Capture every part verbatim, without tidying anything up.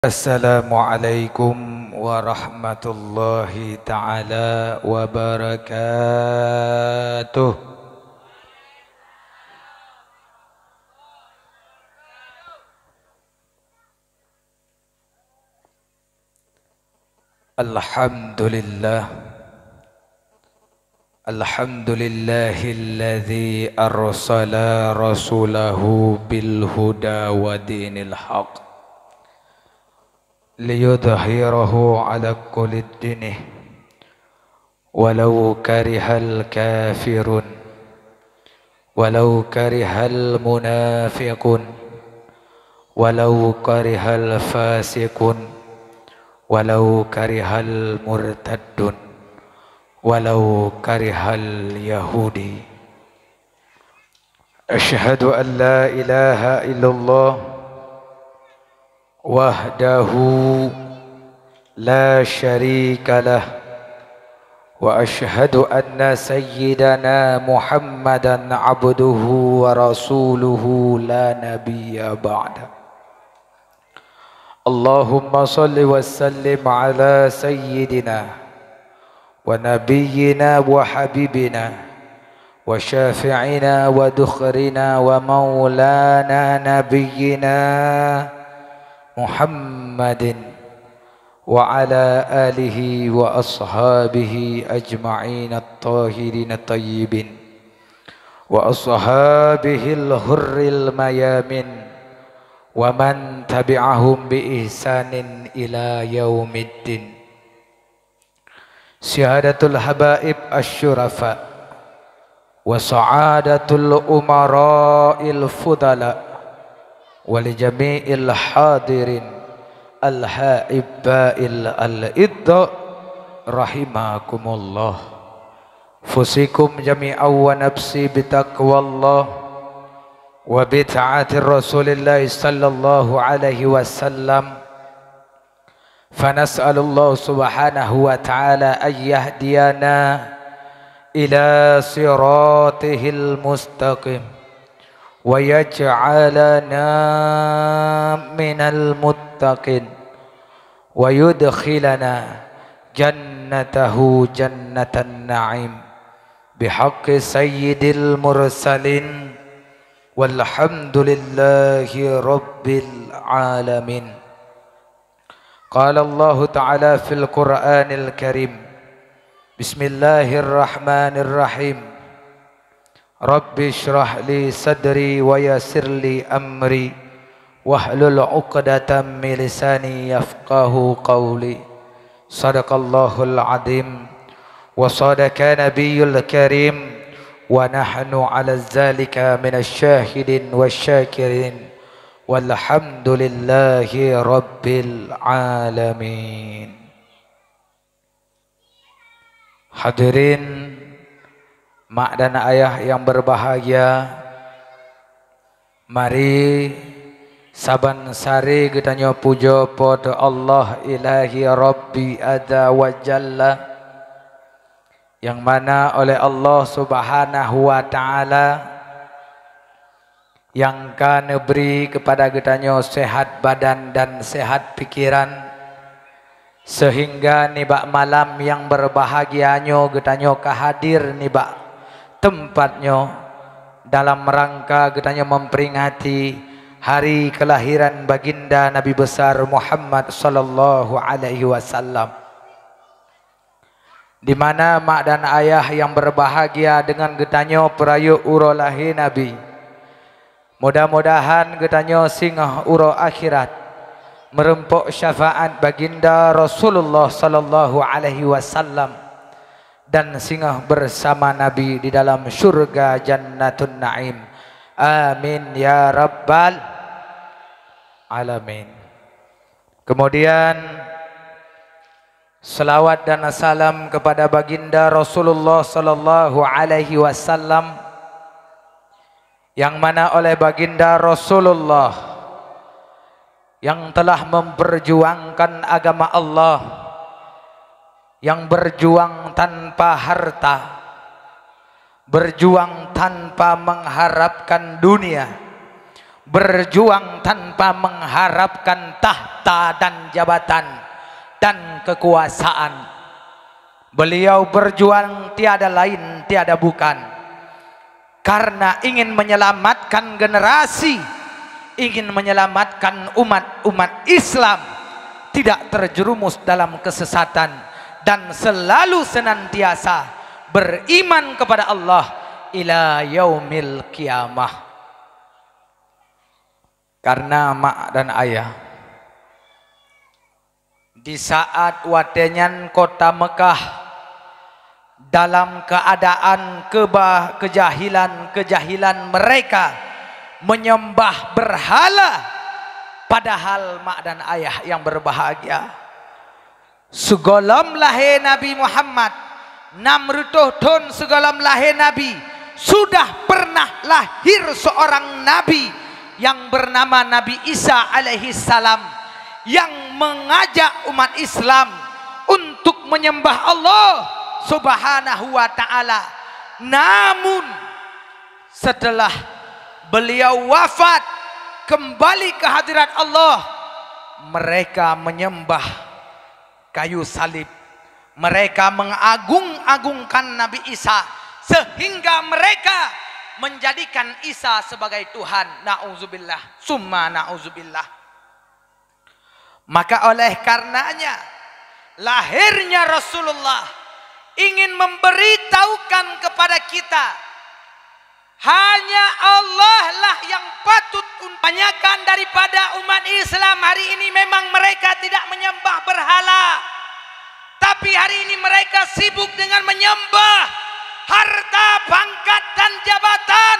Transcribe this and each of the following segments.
Assalamualaikum warahmatullahi taala wabarakatuh. Alhamdulillah. Alhamdulillahilladzi arsala rasulahu bil huda wa dinil haq liyudhhirahu ala kullid dini walau karihal kafirun. Walau karihal munafiqun, walau karihal fasiqun, walau karihal murtaddun, walau karihal yahudi. Asyhadu an la ilaha illallah wahdahu la syarika lah, wa asyhadu anna sayyidana Muhammadan abduhu wa rasuluhu la nabiyya ba'da. Allahumma shalli wa sallim ala sayyidina wa nabiyyina wa habibina wa syafi'ina wa dhukhrina wa maulana nabiyyina Muhammadin wa ala alihi wa ashabihi ajma'in at-tahirin at-tayyibin wa ashabihil hurril mayamin wa man tabi'ahum bi ihsanin ila yaumiddin. Siyadatul habaib asy-syurafa wa sa'adatul umara'il fudala wa li jami'il hadirin al-ha'ibba'il al-idda rahimakumullah. Fusikum jami'an wa nafsi bitaqwallah wa bita'ati Rasulillah sallallahu alaihi wasallam. Fanas'alullah subhanahu wa ta'ala an yahdiyana ila siratihil mustaqim wa yaj'alana minal muttaqin wa yudkhilana jannatahu jannatan na'im bihaqqi sayyidil mursalin walhamdulillahi rabbil alamin. Qala Allahu ta'ala fil Qur'anil Karim, bismillahirrahmanirrahim. Rabbi shrah li sadri wa yassir li amri wahlul 'uqdatam min lisani yafqahu qawli. Sadaqallahul azim wa sadaqa nabiyyul karim wa nahnu 'ala dzalika minasy syahidin wasy syakirin walhamdulillahi rabbil alamin. Hadirin mak dan ayah yang berbahagia, mari saban sari geutanyoe pujoe Po teu Allah Ilahi Rabbi Azza wa Jalla, nyang mana oleh Allah Subhanahu wa Ta'ala nyang ka neubri keupada geutanyoe seuhat badan dan seuhat pikeran, seuhingga nibak malam nyang beurbahagia nyoe geutanyoe ka hadir nibak teumpat nyoe dalam rangka geutanyoe memperingati hari kelahiran Baginda Nabi Besar Muhammad sallallahu alaihi wasallam. Di mana mak dan ayah nyang beurbahagia deungon geutanyoe peurayeuk uroe lahé Nabi. Mudah-mudahan geutanyoe singoh uroe akhirat meureumpok syafaat Baginda Rasulullah sallallahu alaihi wasallam dan singoh bersama Nabi di dalam syurga Jannatun Naim. Amin ya rabbal alamin. Kemudian, selawat dan salam kepada Baginda Rasulullah sallallahu alaihi wasallam, yang mana oleh Baginda Rasulullah yang telah memperjuangkan agama Allah, yang berjuang tanpa harta, berjuang tanpa mengharapkan dunia, Berjuang tanpa mengharapkan tahta dan jabatan dan kekuasaan. Beliau berjuang tiada lain, tiada bukan, karena ingin menyelamatkan generasi, ingin menyelamatkan umat-umat Islam tidak terjerumus dalam kesesatan dan selalu senantiasa beriman kepada Allah ila yaumil qiyamah. Karena mak dan ayah, di saat watée nyan kota Mekah dalam keadaan keba-, kejahilan-kejahilan mereka menyembah berhala, padahal mak dan ayah yang berbahagia. Sigohlom lahé Nabi Muhammad, nam reutôh thon sigohlom lahé Nabi, sudah pernah lahir seorang nabi yang bernama Nabi Isa alaihissalam, yang mengajak umat Islam untuk menyembah Allah Subhanahu wa Ta'ala. Namun, setelah beliau wafat, kembali ke hadirat Allah, mereka menyembah kayu salib. Mereka mengagung-agungkan Nabi Isa, sehingga mereka menjadikan Isa sebagai Tuhan. Na'udzubillah, summa na'udzubillah. Maka oleh karenanya, lahirnya Rasulullah ingin memberitahukan kepada kita, hanya Allah lah yang patut un-, kebanyakan daripada umat Islam hari ini memang mereka tidak menyembah berhala. Tapi hari ini mereka sibuk dengan menyembah harta, pangkat, dan jabatan.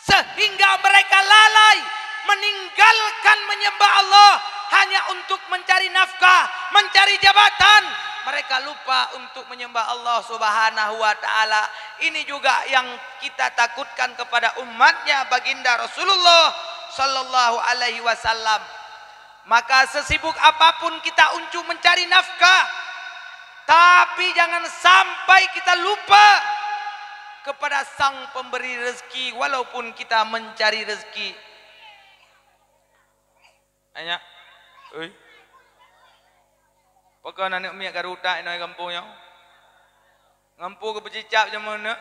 Sehingga mereka lalai meninggalkan menyembah Allah hanya untuk mencari nafkah, mencari jabatan. Mereka lupa untuk menyembah Allah Subhanahu wa Ta'ala. Ini juga yang kita takutkan kepada umatnya Baginda Rasulullah sallallahu alaihi wasallam. Maka sesibuk apapun kita untuk mencari nafkah, tapi jangan sampai kita lupa kepada Sang Pemberi rezeki walaupun kita mencari rezeki. Nyak, oi. Pakon aneuk miet ka rutak inoe gampông nyoe? Ngampu keu peucicap jameun nyoe?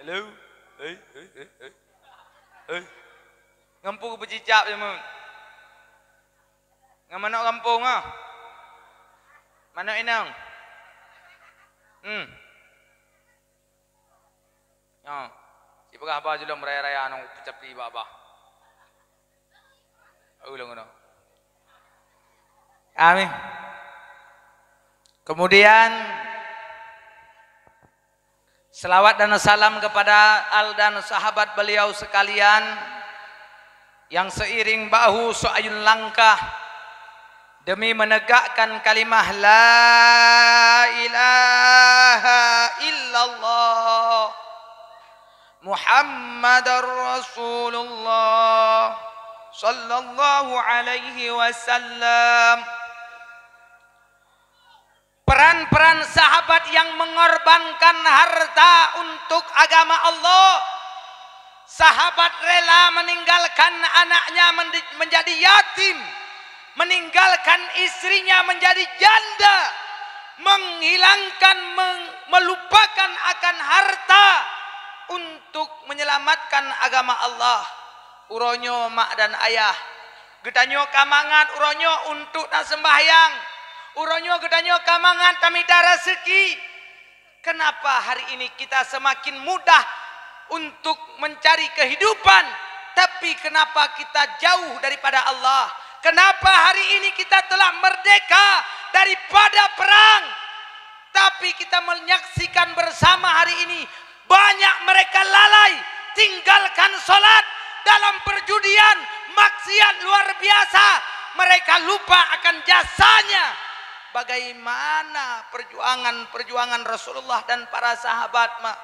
Hello? Hei, hei, hei, hei. Hei. Ngampu keu peucicap jameun. Ngon manok gampông ah. Manok inong. Hmm. Nyoe, sipeugah bah julom raya-raya nong peucapi bak bah. Ulôn keunoe. Amin. Kemudian, selawat dan salam kepada al dan sahabat beliau sekalian yang seiring bahu seayun langkah demi menegakkan kalimah la ilaha illallah Muhammadar Rasulullah sallallahu alaihi wasallam. Peran-peran sahabat yang mengorbankan harta untuk agama Allah. Sahabat rela meninggalkan anaknya mendi-, menjadi yatim, meninggalkan istrinya menjadi janda, menghilangkan, meng-, melupakan akan harta untuk menyelamatkan agama Allah. Uroe nyoe mak dan ayah, geutanyoe ka mangat uroe nyoe untuk taseumbahyang. Uroe nyoe geutanyoe ka mangat tamita raseuki. Kenapa hari ini kita semakin mudah untuk mencari kehidupan, tapi kenapa kita jauh daripada Allah? Kenapa hari ini kita telah merdeka daripada perang, tapi kita menyaksikan bersama hari ini banyak mereka lalai, tinggalkan salat, dalam perjudian, maksiat luar biasa. Mereka lupa akan jasanya. Bagaimana perjuangan-perjuangan Rasulullah dan para sahabat, mak?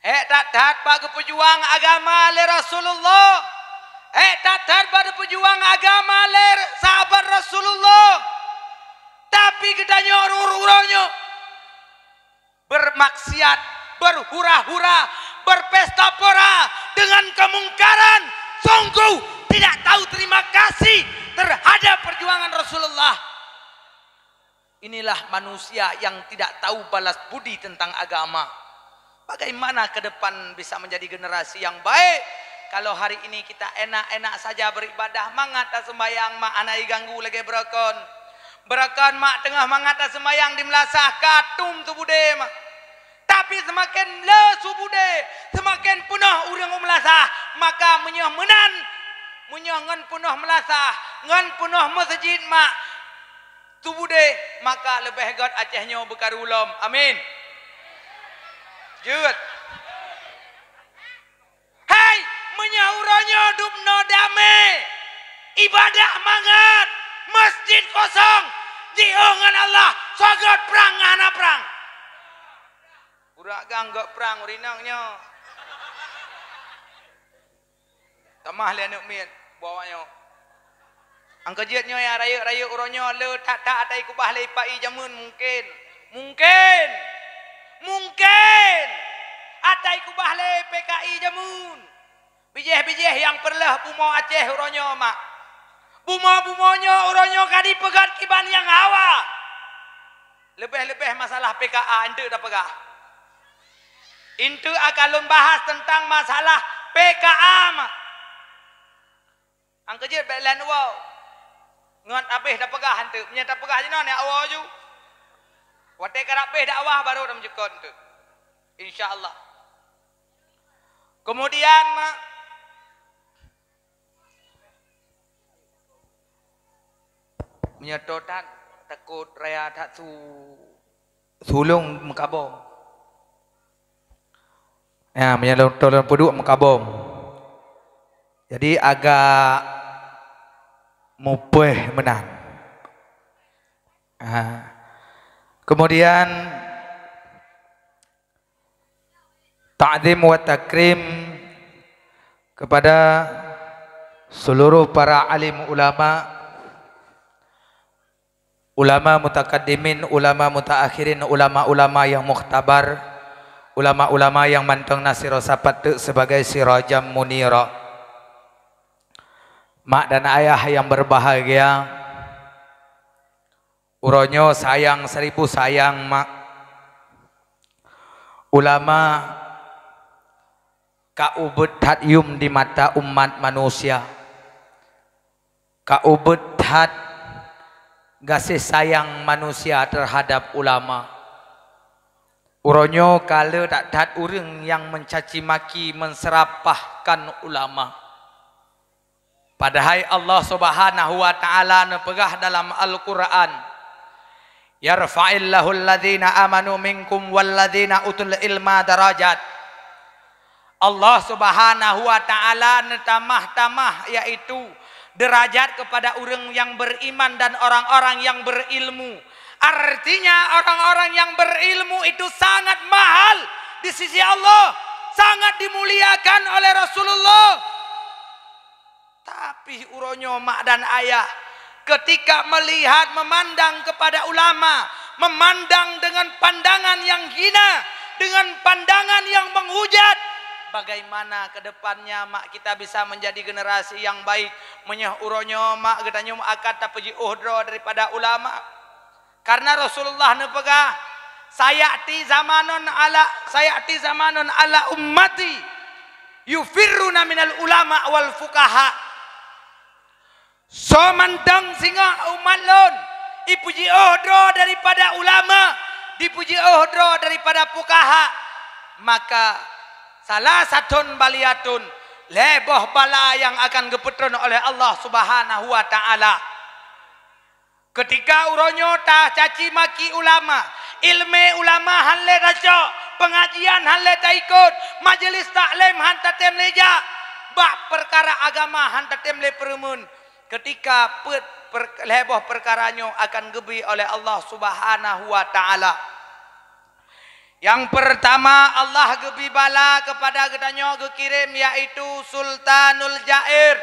Hék that-that bak geupeujuang agama lé Rasulullah. Hék that-that bak geupeujuang agama lé sahabat Rasulullah. Tapi geutanyoe ureuëng-ureuëng nyoe bermaksiat, berhura-hura, Berpesta pora dengan kemungkaran, sungguh tidak tahu terima kasih terhadap perjuangan Rasulullah. Inilah manusia yang tidak tahu balas budi tentang agama. Bagaimana ke depan bisa menjadi generasi yang baik kalau hari ini kita enak-enak saja beribadah, mangat taseumbahyang mak hana jiganggu lagée beurokon. Beurokon mak teungoh mangat taseumbahyang di meulasah ka tum su budé mak. Tapi seumaken le su budé, seumaken peunoh ureuëng u meulasah, maka meunyoe meunan, meunyoe ngon peunoh meulasah, ngon peunoh meuseujid mak, su budé, maka leubeh gét Aceh nyoe beukaru lom. Amin. Jeuet. Hai, meunyoe uroe nyoe dubnoe damé, ibadah mangat, masjid kosong, jiôh ngon Allah, soe gét prang ngon hana prang. Uroe agam gét prang uroe inong nyoe. Tamah lé aneuk miet, bawa nyoe. Angka jeuet nyoe nyang rayeuk-rayeuk uroe nyoe le that-that ata jikubah lé ipa i jameun mungken. Mungken. Mungken. Ata jikubah lé P K I jameun. Bijéh-bijéh nyang peureuleueh bumoe Aceh uroe nyoe mak. Bumoe-bumoe nyoe uroe nyoe ka jipeugét kiban nyang hawa. Leubeh-leubeh masalah P K A enteuk tapeugah. Enteuk akan lôn bahas teuntang masalah P K A mak. Angka jeuet bék lén woe. Ngon abéh tapeugah enteuk. Meunyoe tapeugah jinoe nyak woe ju. Watée karab béh dakwah baru tameujukon enteuk. Insya Allah. Kemudian mak, meunyoe toh that takot raya that su sulong meukabong. Ya, meunyoe lôn, lôn peuduek meukabong. Jadi agak mupéh meunan. Ha. Kemudian ta'zim wa takrim kepada seluruh para alim ulama, ulama mutakaddimin, ulama mutaakhirin, ulama-ulama yang mukhtabar, ulama-ulama yang mantong na sidroe sapat teuk sebagai sirajan munira. Mak dan ayah yang berbahagia, uroe nyoe sayang seribu sayang mak. Ulama ka ubeuet that yum di mata umat manusia. Ka ubeuet that gaséh sayang manusia terhadap ulama. Uroe nyoe ka le that-that ureuëng nyang mencaci maki, menserapahkan ulama. Padahai Allah Subhanahu wa Ta'ala neupeugah dalam Al-Qur'an, "Yarfa'illahu alladhina amanu minkum walladhina utul ilma darajat." Allah Subhanahu wa Ta'ala neutamah-tamah, yaitu derajat kepada ureuëng yang beriman dan orang-orang yang berilmu. Artinya, orang-orang yang berilmu itu sangat mahal di sisi Allah, sangat dimuliakan oleh Rasulullah. Tapi uroe nyoe mak dan ayah, ketika melihat, memandang kepada ulama, memandang dengan pandangan yang hina, dengan pandangan yang menghujat, bagaimana ke depannya mak kita bisa menjadi generasi yang baik? Meunyoe uroe nyoe mak geutanyoe akan tapeujiôh droe daripada ulama. Karena Rasulullah neupeugah, "Sayati zamanun ala, sayati zamanun ala ummati yufirruna minal ulama wal fuqaha." Soe mantong singoh umat lôn ipeujiôh droe daripada ulama, dipeujiôh droe daripada fuqaha, maka salah satun baliyatun, lhée boh bala nyang akan geupeutrön oleh Allah Subhanahu wa Ta'ala. Keutika uroe nyoe tacaci maki ulama, iéleumé ulama hán lé tacok, peungajian hán lé taikot, majelis taklim hán tatem lé jak, bak peukara agama hán tatem lé peureumeun. Keutika peuet per-, lhée boh peukara nyoe akan geubri oleh Allah Subhanahu wa Ta'ala. Nyang peurtama, Allah geubri bala keupada geutanyoe geukirém, yaitu Sultanul Jair,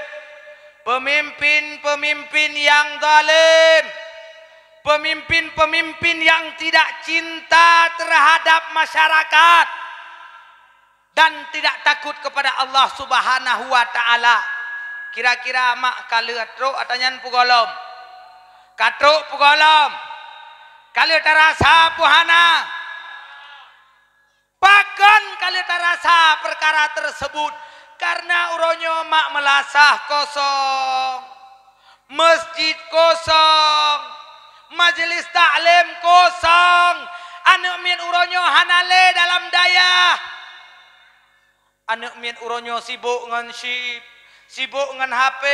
peumimpin-peumimpin nyang zalim, peumimpin-peumimpin nyang tidak cinta terhadap masyarakat. dan tidak takut kepada Allah Subhanahu wa Ta'ala. Kira-kira mak ka lheueh trok ata nyan peugolom? Ka trok peugolom? Ka lheueh tarasa peuhana? Pakon ka lheueh tarasa peukara tersebut? Karena uroe nyoe mak meulasah kosong, masjid kosong, majelis taklim kosong, aneuk miet uroe nyoe hana lé dalam dayah. Aneuk miet uroe nyoe sibok ngon chip, sibok ngon H P,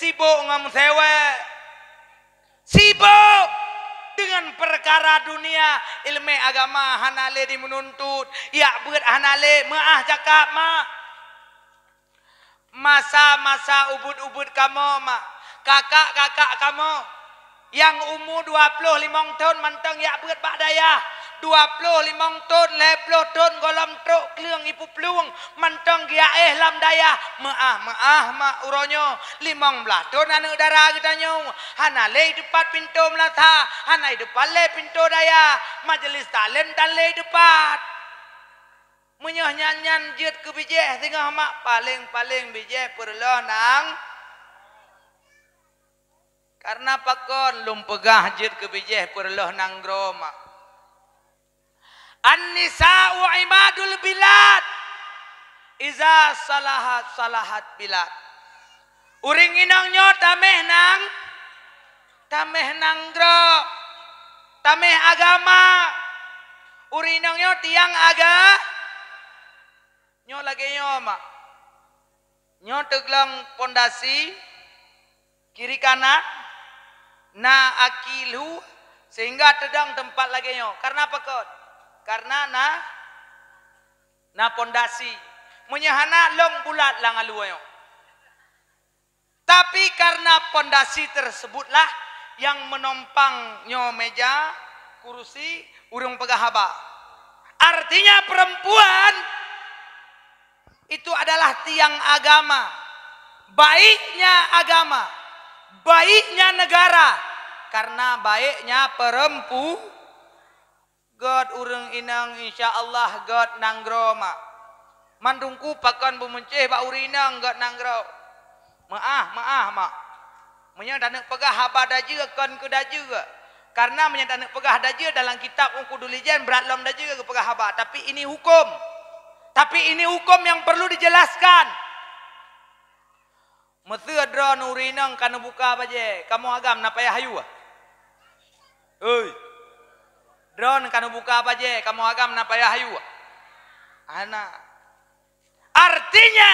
sibok ngon sewek, sibok deungon peukara dunia. Ilmu agama hana lé dimeununtut, jak beuet hana lé, meu'ah cakap mak. Masa-masa ubit-ubit kamoe mak, kakak-kakak kamoe, nyang umu dua ploh limong thon mantong jak beuet bak dayah, dua ploh limong thon, lhée ploh thon gohlom trok kleueng ipeuplueng mantong geujak éh lam dayah. Meu'ah-meu'ah mak uroe nyoe, limong blaih thon aneuk dara geutanyoe hana lé iteupat pintoe meulasa, hana iteupat lé pintoe dayah, majelis taklim tan lé iteupat. Meunyoe nyan-nyan jeuet keu bijéh singoh mak, paleng-paleng bijéh peureulôh nang Karena pakon lôn peugah jeuet keu bijéh peureulôh nanggroe mak? An-nisa'u imadul bilad. Iza salahat, salahat bilad. Ureuëng inong nyoe taméh nang, taméh nanggroe, taméh agama. Ureuëng inong nyoe tiang aga-, nyoe lagée nyoe mak. Nyoe teuglong pondasi, kiri kanan na aki lhue, sehingga teudong teumpat lagée nyoe. Karena pakon? Karena na, na pondasi. Meunyoe hana, lom bulat lam alue nyoe. Tapi karena pondasi tersebutlah yang menompang nyoe meja, kurusi, ureuëng peugah haba. Artinya perempuan itu adalah tiang agama. Baiknya agama, baiknya negara, karena baiknya perempu-, gét ureuëng inong, insya Allah gét nanggroe mak. Mandum ku pakon beumeuncéh bak ureuëng inong gét nanggroe. Meu'ah, meu'ah mak. Meunyoe taneuk peugah haba dajeue kon keu dajeue. Karena meunyoe taneuk peugah dajeue dalam kitab Uqudul Hijan brat lom dajeue geupeugah haba. Tapi ini hukum. Tapi ini hukum yang perlu dijelaskan. Meuseu droeneuh ureuëng inong ka neubuka bajée, kamoe agam na payah hayue? Hei! Droeneuh ka neubuka bajée, kamoe agam na payah hayue? Hana. Artinya,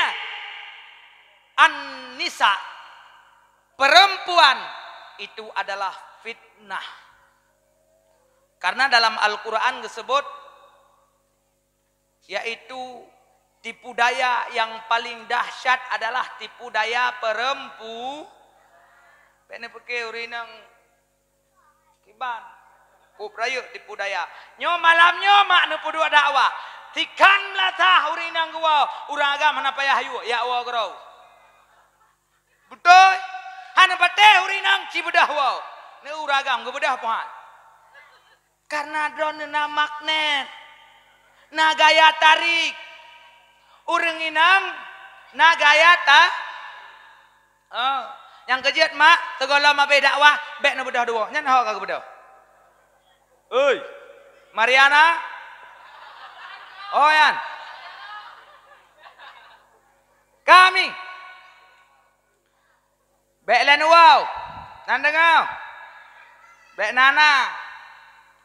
an-nisa, perempuan itu adalah fitnah. Karena dalam Al-Quran disebut, yaitu tipu daya yang paling dahsyat adalah tipu daya perempu-, bék neupike ureuëng inong kiban. Kop rayeuk tipu daya. Nyoe malam nyoe mak neupeuduek dakwah. Tikhan meulasah ureuëng inong geuwoe, ureuëng agam hana payah yue, jak woe keudroe. Beutôi? Hana patéh ureuëng inong ci beudôh woe. Neu ureuëng agam geubeudôh pohan. Karena droeneuh na magnet, na gaya tarik. Ureuëng inong na gaya ta-, oh, nyang keujeuet mak, sigohlom abéh dakwah, bék neubeudôh dua. Nyan ho ka geubeudôh. Oi, Mariana. Oh, yan. Kami. Bék lé neuwoe, nan deungoe. Bék nana.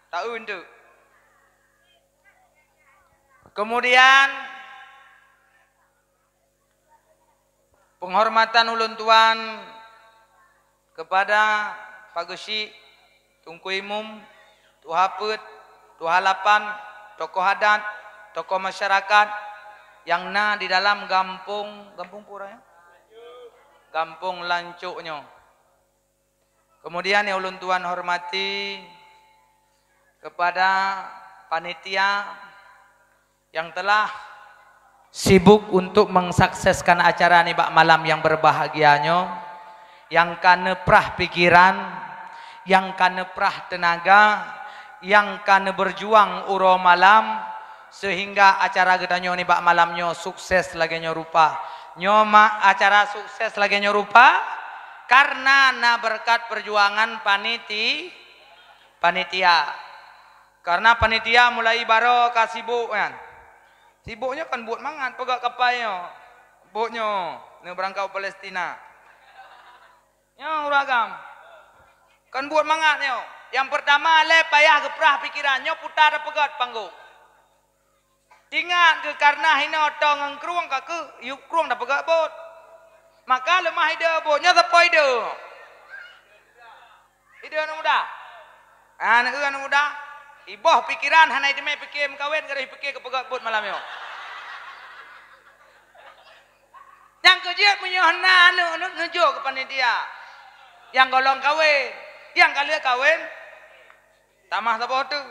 Taeu teuk. Kemudian, penghormatan ulôn tuan kepada Pak Geuchik, Teungku Imum, Tuha Peuet, Tuha Lapan, tokoh adat, tokoh masyarakat nyang na di dalam gampông, gampông peue uroe nyoe? Gampông Lancok nyoe. Kemudian nyang ulôn tuan hormati kepada panitia yang telah sibuk untuk mensukseskan acara nibak malam yang berbahagia nyoe, nyang ka neuprah pikiran, nyang ka neuprah teunaga, nyang ka neubeurjuang uroe malam Seuhingga acara geutanyoe nibak malam nyoe sukses lagée nyoe rupa. Nyoe ma-, acara sukses lagée nyoe rupa karna na beureukat peujuangan paniti-, panitia. Karna panitia mulai baroe ka sibok nyan. Sibok nyoe kon buet mangat peugah kapai nyoe. Buet nyoe, neubeurangkau Palestina. Nyoe ureueng agam. Kon buet mangat nyoe. Nyang peurtama lé payah geuprah pikeran, nyoe puta tapeugét panggong. Tingat geuh karna hinoe toe ngon krueng ka keuh, yup krueng tapeugét buet. Maka leumah ide buet, nyoe sapeue ide? Ide aneuk muda. Ah, aneuk, aneuk muda. Iboh pikeran hana iteumé pike meukawen, gadôh pike keu peugét buet malam nyoe. Nyang keu jeuet meunyoe na aneuk, aneuk neujok keu panitia. Nyang gohlom kawen, nyang ka lheueh kawen, tamah saboh teuk.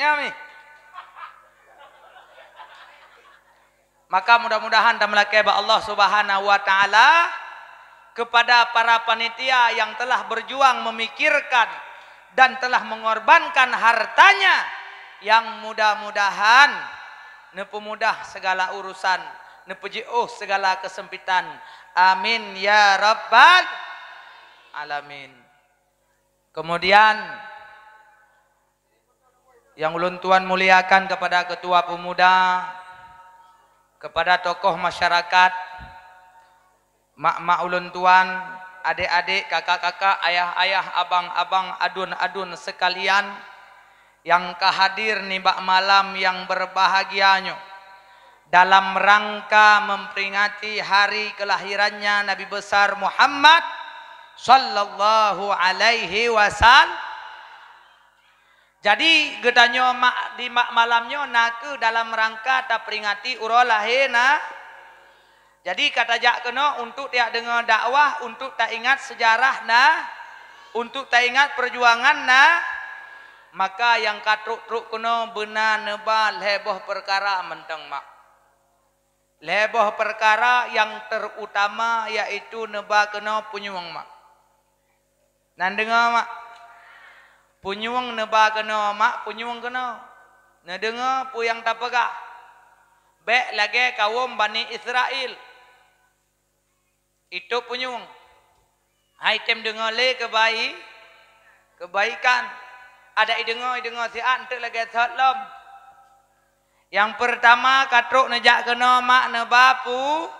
Nyan mi. Maka mudah-mudahan tameulakée bak Allah Subhanahu wa Ta'ala kepada para panitia yang telah berjuang memikirkan dan telah mengorbankan hartanya, yang mudah-mudahan neupeumudah segala urusan, neupeujiôh segala kesempitan. Amin ya rabbal alamin. Kemudian, yang ulôn tuan muliakan kepada ketua pemuda, kepada tokoh masyarakat, mak-mak ulôn tuan, adék-adék, kakak-kakak, ayah-ayah, abang-abang, aduen-aduen sekalian nyang ka hadir nibak malam nyang berbahagia nyoe dalam rangka memperingati hari kelahirannya Nabi Besar Muhammad sallallahu alaihi wasallam. Jadi, geutanyoe mak-, di mak-, malam nyoe nakeuh dalam rangka taperingati uroe lahé na. Jadi, ka tajak keunoe untuk tajak deungoe dakwah, untuk taingat seujarah na, untuk taingat peujuangan na. Maka nyang ka trok-trok keunoe beuna neuba lhée boh peukara mantong mak. Lhée boh peukara nyang terutama yaitu neuba keunoe punyueng mak. Nan deungoe mak. Punyueng neuba keunoe mak, punyueng keunoe. Neudeungoe peue nyang tapeugah. Bék lagée kawöm Bani Israel. Itôb punyueng. Hai tem deungoe lé keubai-, keubaikan. Adak ideungoe, ideungoe siat eunteuk lagée sot lom. Nyang peurtama ka trok neujak keunoe mak neuba pu-,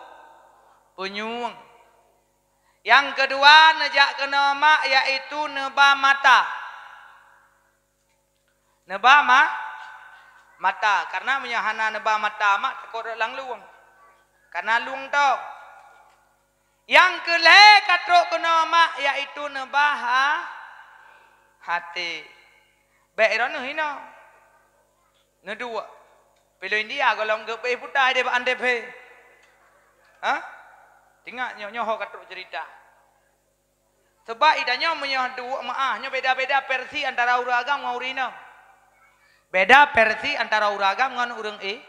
punyueng. Nyang keudua neujak keunoe mak yaitu neuba mata. Neuba ma-, mata, karna meunyoe hana neuba mata mak takot rot lam lueng. Karna lueng tho. Nyang keu lhée ka trok keunoe mak yaitu neuba ha-, haté. Bék droeneuh hinoe. Neuduek. Piloh India gohlom geubeh putai deh bak Antep he. Ha? Tingat nyoe, nyoe ho ka trok cerita. Sebab itanyoe meunyoe duek meuah, nyoe beda-beda versi antara ureuëng agam ngon ureuëng inong. Beda versi antara ureuëng agam ngon ureuëng i-,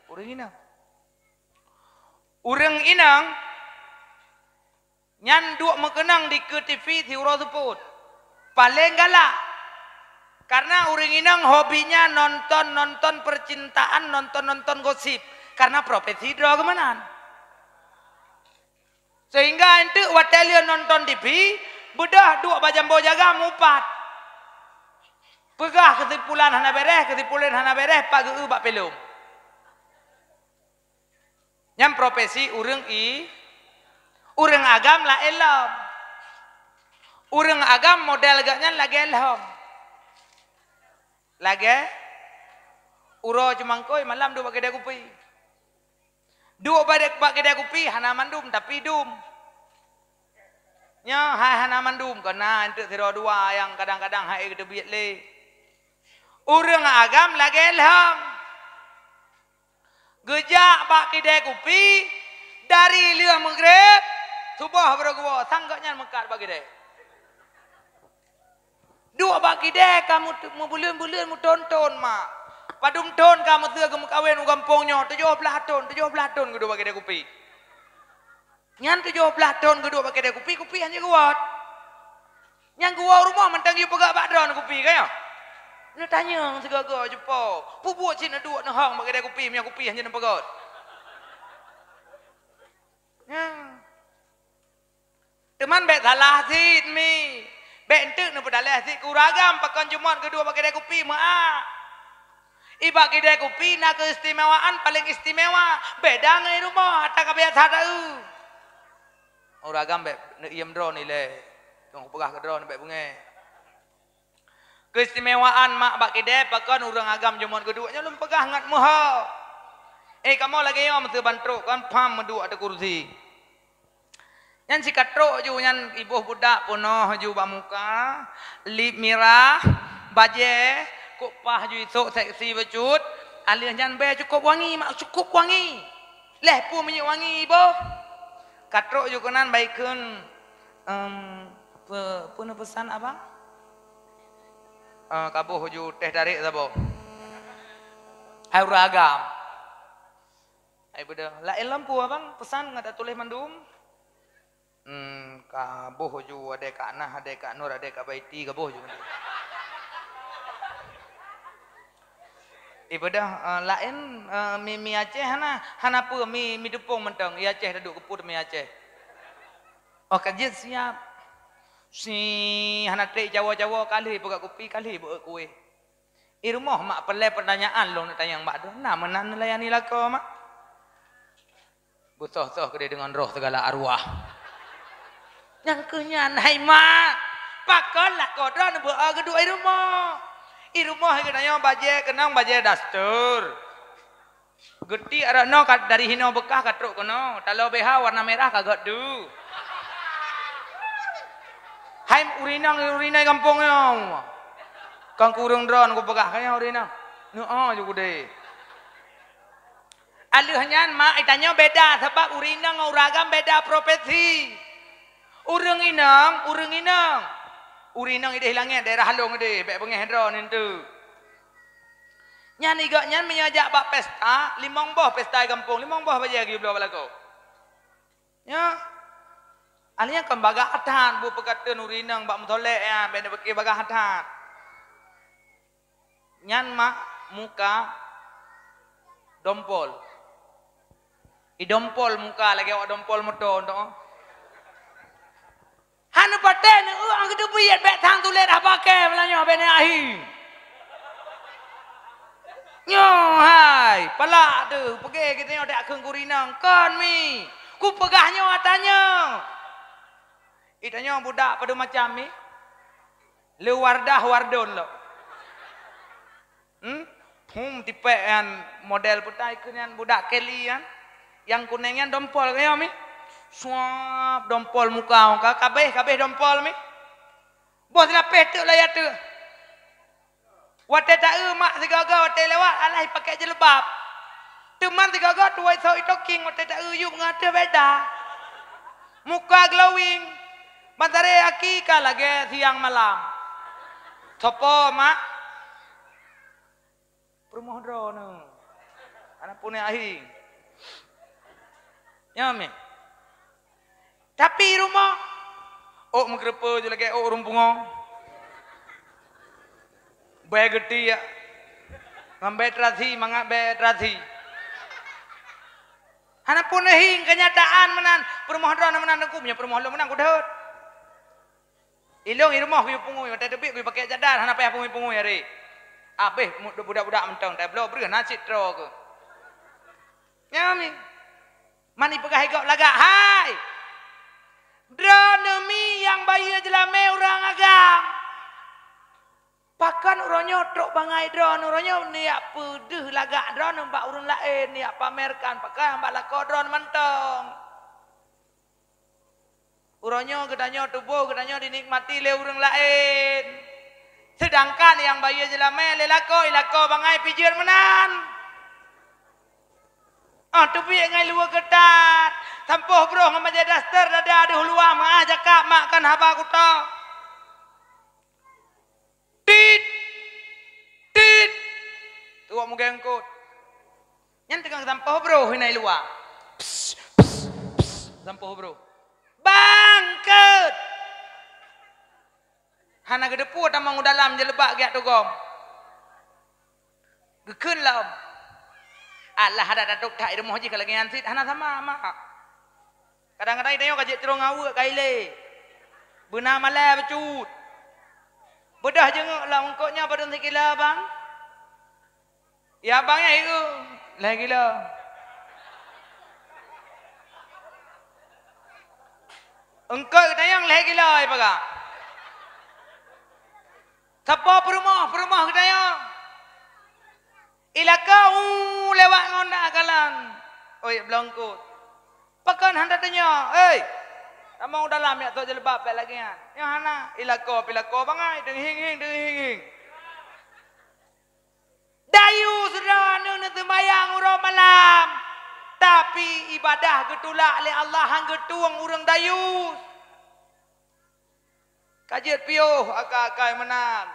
ureuëng inong. Ureuëng inong nyan duek meukeunong dikeue T V siuroe seupôt. Paleng galak. Karena ureuëng inong hobinya nonton-nonton percintaan, nonton-nonton gosip. Karena profesi droe geuh meunan. Sehingga eunteuk watée lheueh nonton T V, beudôh duek bak jambo jaga mupat. Peugah keusimpulan hana bereh, keusimpulan hana bereh, pat geu-eu bak pelom. Nyan profesi ureuëng i-, ureuëng agam laén lom. Ureuëng agam model geuh nyan lagée lhom. Lagée uroe jeumangkôi malam duek bak keudée kupi. Duek bak, bak keudée kupi hana mandum, tapi dum. Nyoe hai hana mandum, keu na eunteuk sidroe dua nyang kadang-kadang hai geuteubiet lé. Ureuëng agam lagée lhom. Geujak bak keudée kupi dari lheueh meugreb, suboh baroe geuwoe, sang gobnyan meukat bak keudée. Duek bak keudée ka meutu-, meubuleuen-buleuen meuthon-thon mak. Padum thon ka meuseu geumeukawen u gampông nyoe, tujoh blaih thon, tujoh blaih thon geuduek bak keudée kupi. Nyan tujoh blaih thon geuduek bak keudée kupi, kupi hana geuwot. Nyang geuwoe u rumoh mantong yue peugah bak droeneuh kupi, ka nyoe? Neutanyong sigoe-goe cupo, peue buet cit neuduek neuhong bak keudè kupi, meunyoe kupi hana neupeugöt. Nyan. Teuma bèk salah cit mi. Bèk enteuk neupeudaleh cit keu ureueng agam pakon jumôt geuduek bak keudè kupi meu'ah. I bak keudè kupi na keuistimewaan paleng istimewa. Beda ngon i rumoh, ata ka biasa taeu. Ureueng agam bèk neuiem droeneuh ilèe. Nyang kupeugah keu droeneuh bèk beungèh. Keistimewaan mak bak keudè pakon ureueng agam jumôt geuduek nyoe lôn peugah ngat meuho. Eh, kamoe lagèe nyoe meuseu ban trok kan pham meuduek ateueh kursi. Nyan sikatrok ju nyan iboh budak peunoh ju bak muka, lip mirah, bajèe, kok paih ju isok seksi bacut, aleuh nyan bèe cukôp wangi, mak cukôp wangi. Lhèe peue minyeuk wangi iboh. Katrok ju keunan baikheun, em, pe-, peue neupeusan abang? Eh, kaboh ju teh tarék saboh. Hai ureueng agam. Hai beudôh. Laén lom peue abang peusan ngat tuléh mandum? Hmm, kaboh ju, adèe Kak Nah, adèe Kak Nur, adèe Kak Baiti, kaboh ju. Ibadah, eh, laén, eh, mi, mi Aceh hana, hana peue mi, mi teupông mantong. I Aceh taduek keu peue mi Aceh. Oh, ka jeuet siap. Si hana trek cawo-cawo, ka lheueh peugah kupi, ka lheueh beu kueh. I rumoh mak, peulée peutanyaan lôn neutanyong bak droe, na meunan neulayani lakoe mak? Beusoh-soh keudeh deungon roh sigala arwah. Nyang keu nyan hai mak, pakon lakoe droeneuh beu-o geuduek i rumoh? I rumoh geutanyoe bajée keunong bajée daster. Geutiek rot noe ka dari hinoe beukah ka trok keunoe, taloe B H warna merah ka gét deuh. Hai ureueng inong, ureueng inong gampông nyoe. Kon keu ureueng droeneuh kupeugah, ka nyoe ureueng inong. Nyoe ju keudeh. Aleuh nyan mak, geutanyoe beda sabab ureueng inong ngon ureueng agam beda profesi. Ureueng inong, ureueng inong. Ureueng inong ideh langét, daerah Halong ideh, bék beungéh droeneuh teuh. Nyan i gobnyan meunyoe jak bak pesta, limong boh pesta i gampông, limong boh bajée geuyue bloe bak lakoe. Nyoe. Ahli nyan kon bagaih that, buet peukateuen ureueng inong bak meusolek nyan, bék neupike bagaih that. Nyan mak muka dompol. I dompol muka lagée awak dompol moto tu. Hana patéh neueu, ang geuteubiet bék thang tuléh dah paké, meunyoe bék neuahi. Nyoe hai, palak teuh, peugah geutanyoe dak kheun keu ureueng inong, kon mi. Kupeugah nyoe ata nyoe. Geutanyoe budak padum macam mi. Le Wardah Wardon lom. Hmm? Hum, tipék nyan model putai keu nyan budak Kelly nyan. Nyang kunéng nyan dompol kayém mi. Suap dompol muka, muka kabeh, kabeh dompol mi. Boh silapeh teuk layat teuk. Watée taeu mak sigoe-goe watée lewat alah ipaké jilbab. Teuma sigoe-goe tuwai soe itoking watée taeu yup ngon ateueh beda. Muka glowing. Ban taré aki ka lagée siang malam. Sopo mak? Peurumoh droeneuh. Aneuk punéh ahi. Nyoe mi. Tapi i rumoh, ôk meukeureupeue ju lagée ôk ureueng pungo. Bée geutiek. Ngon bée terasi, mangat bée terasi. Hana pun neuhieng keunyataan meunan. Peurumoh droeneuh meunan teungku, meunyoe peurumoh lôn meunan kudhôt. Ilôn i rumoh kuyue pungui, watée teubiet kuyue paké cadar, hana payah pungui-pungui aré. Abéh budak-budak mantong, tabloe breuh na cit troe keuh. Nyoe mi. Man ipeugah i gob lagak, hai! Droeneuh mi nyang bayeue jeulamé ureueng agam. Pakon uroe nyoe trok bangai droeneuh, uroe nyoe neujak peudeuh lagak droeneuh bak ureueng laén, neujak pamerkan, pakon bak lakoe droeneuh mantong. Uroe nyoe geutanyoe tuboh geutanyoe dinikmati lé ureueng laén. Seudangkan nyang bayeue jeulamé lé lakoe, i lakoe bangai pih jeuet meunan. Ah, teubiet ngon luweue keutat, sampôh broh ngon bajée daster dada deuh luwa meuah jakak mak kon haba kuto. Tit! Tit! Tuwok mugengkot. Nyan teungoh sampôh broh hina i luwa. Pss, pss, pss, sampôh broh. Bangkeut! Hana geuteupeue tamong u dalam jeuleubak geujak tugom. Geukheun lom. Alah, adak tatôb that i rumoh jih ka lagèe nyan cit, hana sama, mak. Kadang-kadang i tanyoe ka jeuet cit rhung aweuek ka ilée. Beuna malèe bacut. Beudôh jeungeuk lom, eungkôt nyoe padum sikilo, bang? Ya, bang, ya, ieu. Lhèe kilo. Eungkôt geutanyoe lhèe kilo, ya, paga. Sapo peurumoh, peurumoh geutanyoe? Ilako, u, lewat ngon dak kalon. Oi, bloe eungkôt. Pakon hana tatunyok? Hei! Tamong u dalam, jak sôk jilbab bèk lagèe nyan. Nyoe hana, ilako, pilako bangai, deunghing-hing, deunghing-hing. Dayus droeneuh neuseumayang uroe malam, tapi ibadah geutulak lé Allah, han geutueng ureueng dayus. Ka jeuet piôh akai-akai meunan.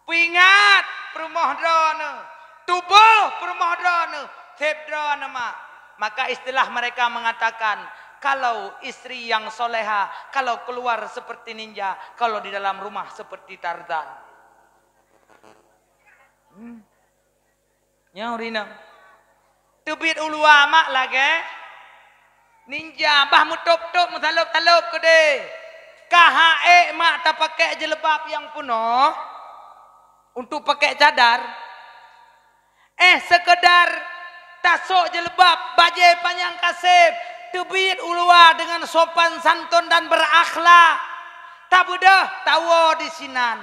Peuingat peurumoh droeneuh, tuboh peurumoh droeneuh, sép droeneuh mak. Maka istilah mereka mengatakan, kalau istri yang soleha, kalau keluar seperti ninja, kalau di dalam rumah seperti Tarzan. Hmm. Nyoe rinong. Teubiet u luwa mak lagèe ninja, bah meutôb-tôb, meusalôb-salôb keudeh. Ka ha ék mak tapakèk jilbab nyang peunoh untuk pakèk cadar. Eh, sekedar tasôk jilbab, bajèe panyang ka sép, teubiet u luwa deungon sopan santun dan berakhlak. Tabeudôh, tawoe disinan.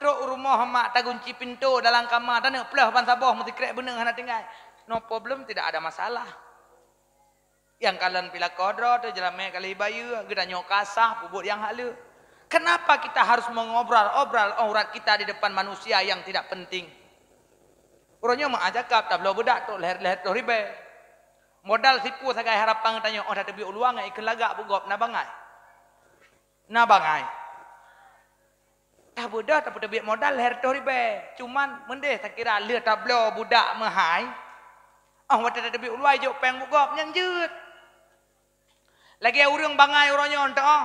Trok u rumoh mak, tagunci pintoe dalam kama, taneuk plôh ban saboh, meusikrek beuneueng hana tinggai. No problem, tidak ada masalah. Nyang kalon pilako droe teuh, jeulamèe kali bayeue, geutanyoe ka sah, peubuet nyang haleue. Kenapa kita harus mengobrol-obrol aurat kita di depan manusia yang tidak penting? Uroe nyoe meu'ah cakap, tabloe beudak trok lhèe, lhèe reutôh ribèe. Modal sipue sagai harapan geutanyoe, 'oh tateubiet u luwa ngon ikheun lagak beu gob, na bangai. Na bangai. Tabeudôh tapeuteubiet modal lhèe reutôh ribèe. Cuman meudeh takira lheueh tabloe budak meuhai, 'oh watèe tateubiet u luwa ijok péng beu gob, nyan jeuet. Lagèe ureueng bangai uroe nyoe teu'oh,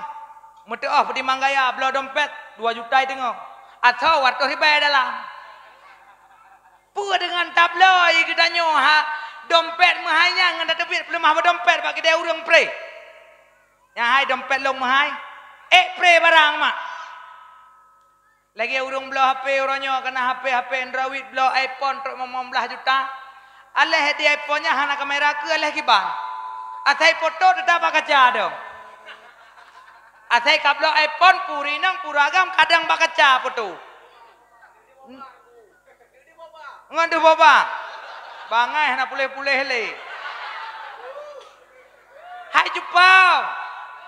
meuteu'oh peutimang gaya bloe dompet dua juta i teungoh, atau dua reutôh ribèe dalam. Peue deungon tabloe geutanyoe ha dompet meuhai nyan ngon tateubiet peuleumah bak dompet bak keudè ureueng pré? Nyan hai dompet lôn meuhai, ék pré barang mak. Lagèe ureueng bloe H P uroe nyoe, kana H P, H P Android, bloe iPhone trok limong blaih juta. Aléh di iPhone nyan hana kamera, keu aléh kiban. Asai foto teutap bak kaca dong. Asai ka bloe iPhone, puri nang pura agam kadang bak kaca foto. Ngon deuh boba. Bangai hana puléh-puléh lé. Hai cupang.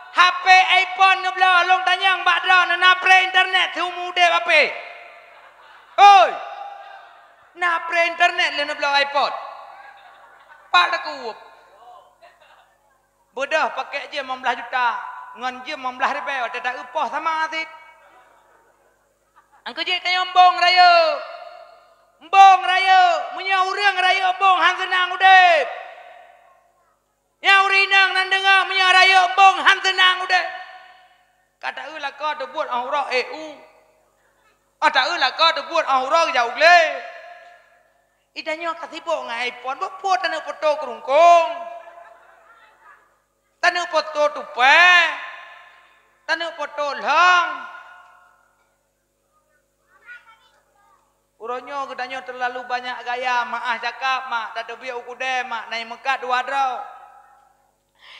H P iPhone neubloe lôn tanyong bak droeneuh na pré internet siumu udép H P? Hoi. Na pré internet lé neubloe iPhone. Pat takuep. Beudôh pakèk jeuem limong blaih juta ngon jeuem limong blaih ribèe watèe ta-eu poh sama cit. Angkeu jih tanyoe embong rayeuk. Embong rayeuk. Meunyoe ureueng rayeuk embong han seunang udép. Nyang ureueng inong nan deungö, meunyoe rayeuk embong han seunang udép. Ka ta-eu lakoe teubuet 'oh uroe ék u. 'Oh ta-eu lakoe teubuet 'oh uroe geujak u glé. I tanyoe ka sibok ngon iPhone, beupeue taneuk foto keurungkong. Taneuk foto tupée. Taneuk foto lhong. Uroe nyoe geutanyoe teulalu banyak gaya, meu'ah cakap mak, tateubiet u keudè mak, na nyang meukat dua droe.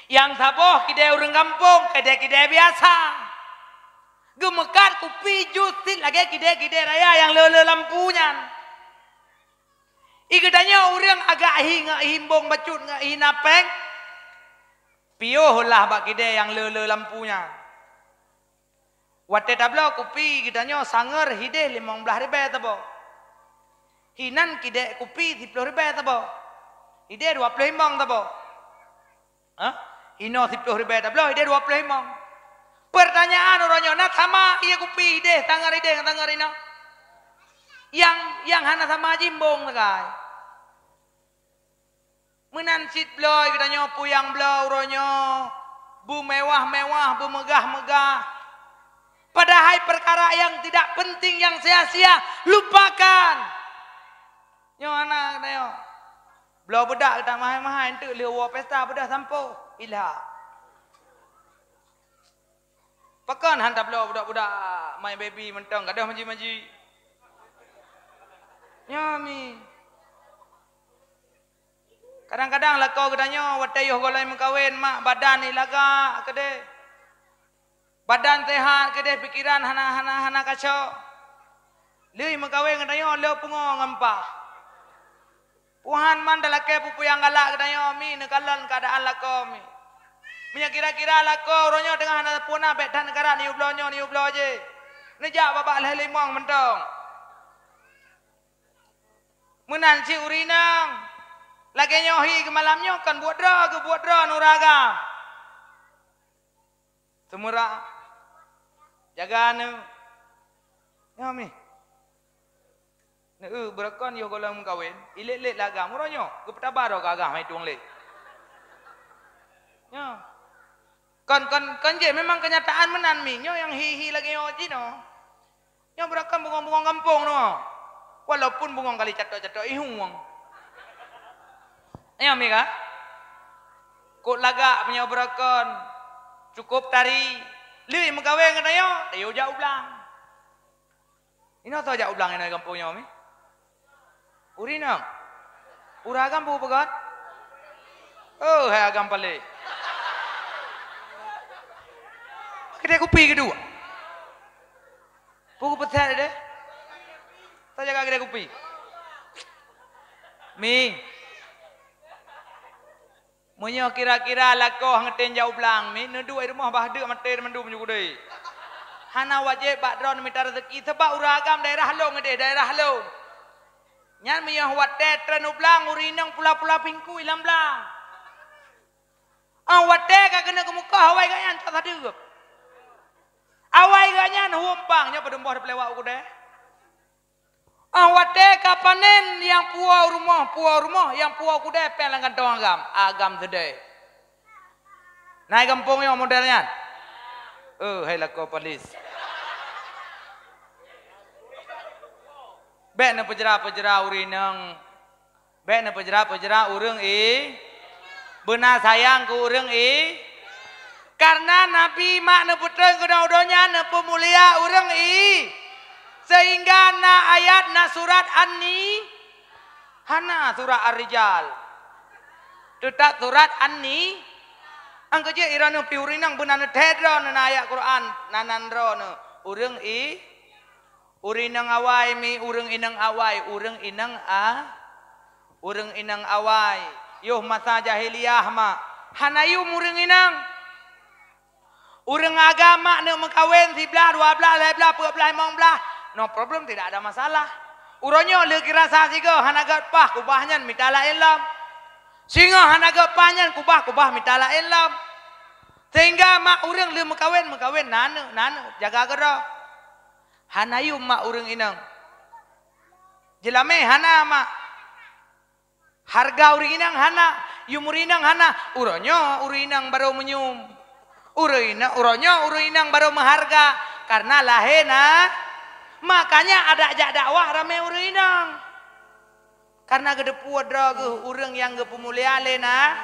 Nyang saboh keudè ureueng gampông, keudè-keudè biasa. Geumeukat kupi jus cit lagèe keudè-keudè raya nyang le-le lampu nyan. I geutanyoe ureueng agak hi ngon hi embong bacut ngon hi na péng, piôh lah bak keudè nyang le-le lampu nyan. Watèe tabloe kupi geutanyoe sangeur hideh limong blaih ribèe saboh. Hinan keudè kupi siplôh ribèe saboh. Hideh dua plôh limong saboh. Hah? Inoe siplôh ribèe tabloe, hideh dua plôh limong. Peurtanyaan uroe nyoe, na sama ie kupi hideh sangeur hideh ngon sangeur inoe? Nyang, nyang hana sama jih embong sagai. Meunan cit bloe geutanyoe peue nyang bloe uroe nyoe, beumewah-mewah, beumeugah-meugah. Padahai peukara nyang tidak penting, nyang sia-sia, lupakan. Nyoe hana geutanyoe. Bloe beudak geutanyoe mahai-mahai, enteuk lheueh woe pesta beudôh sampoe. Ilha. Pakon han tabloe budak-budak My Baby mantong, gadôh maji-maji. Nyoe mi. Kadang-kadang lakoe geutanyoe watèe yoh gohlom meukawen, mak, badan ilagak keudeh. Badan sehat keudeh, pikeran hana, hana, hana kacok. Lheueh meukawen geutanyoe le pungo ngon pah. Tuhan man talakèe peue-peue nyang galak geutanyoe mi, neukalon keuadaan lakoe mi. Meunyoe kira-kira lakoe uroe nyoe teungoh hana sapeue na, bèk that neukarat, neuyue bloe nyoe, neuyue bloe jéh. Neujak babah lhèe limong mantong. Meunan cit ureueng inong. Lagèe nyoe hi keu malam nyoe kon buet droe, geubuet droe nuragam. Seumeurak. Jaga aneuk. Nyoe mi. Neu, eu, beureukan yoh gohlom meukawen, ilét-lét lé agam. Uroe nyoe, geupeutaba droe keu agam hai tueng lé. Nyoe. Kon, kon, kon jih, memang keunyataan meunan mi. Nyoe nyang hi-hi lagèe nyoe jinoe. Nyoe beureukan bungong-bungong gampông nyoe. Walaupun bungong kali catok-catok ihung. Nyoe mi ka? Kok lagak meunyoe beureukan. Cukup tari. Lheueh meukawen geutanyoe, tayue jak u blang. Inoe soe jak u blang inoe gampông nyoe mi? Ureueng inong. Ureueng agam peue peugah? Oh, hai agam paléh. Keudè kupi keudua. Peue peugah deh? Soe jaga keudè kupi? Mi. Meunyoe kira-kira lakoe han tem jak u blang, mi, neuduek i rumoh bah deuk maté mandum ju keudeh. Hana wajéb bak droeneuh mita raseuki, sabab ureueng agam daerah lôn keudeh, daerah lôn. Nyan meunyoe watèe treun u blang, ureueng inong pula-pula pingkui lam blang. Ah, watèe ka keuneuk keumeukoh, awai gobnyan cok sadeue. Awai gobnyan huom bang, nyoe padum boh dipeulewa u keudeh. Ah, watèe ka panen, nyang puwoe u rumoh, puwoe u rumoh, nyang puwoe u keudè péng lam kantong agam, agam seudeh. Na i gampông nyoe model nyan? Eh, hai lakoe paléh. Bèk neupeujra-peujra ureueng inong. Bèk neupeujra-peujra ureueng i-, beuna sayang keu ureueng i-, kareuna Nabi mak neupeutrön keunoe u donya neupeumulia ureueng i-, sehingga na ayat, na surat An-Ni-, hana surat Ar-Rijal. Teutap surat An-Ni-, angkeujeuet i droeneuh pih ureueng inong beuna neuthèe droeneuh na ayat Quran, na nan droeneuh ureueng i-, Ureueng inong awai mi, ureueng inong awai, ureueng inong a-, ureueng inong awai. Yoh masa jahiliyah mak, hana yum ureueng inong. Ureueng agam mak neuk meukawen siblaih, dua blaih, lhèe blaih, peuet blaih, limong blaih. No problem, tidak ada masalah. Uroe nyoe lheueh kirasa sigoe hana gèt paih, kubah nyan mita laén lom. Singoh hana gèt paih nyan kubah, kubah mita laén lom. Sehingga mak ureueng lheueh meukawen, meukawen na aneuk, na aneuk, jaga keudroe. Hana yum mak ureueng inong. Jeulamé hana mak. Hareuga ureueng inong hana, yum ureueng inong hana. Uroe nyoe ureueng inong barô meuyum. Ureueng inong, uroe nyoe ureueng inong barô meuhareuga kareuna lahé na. Makanya adak jak dakwah ramé ureueng inong. Kareuna geuteupeue droe geuh ureueng nyang geupeumulia lé na.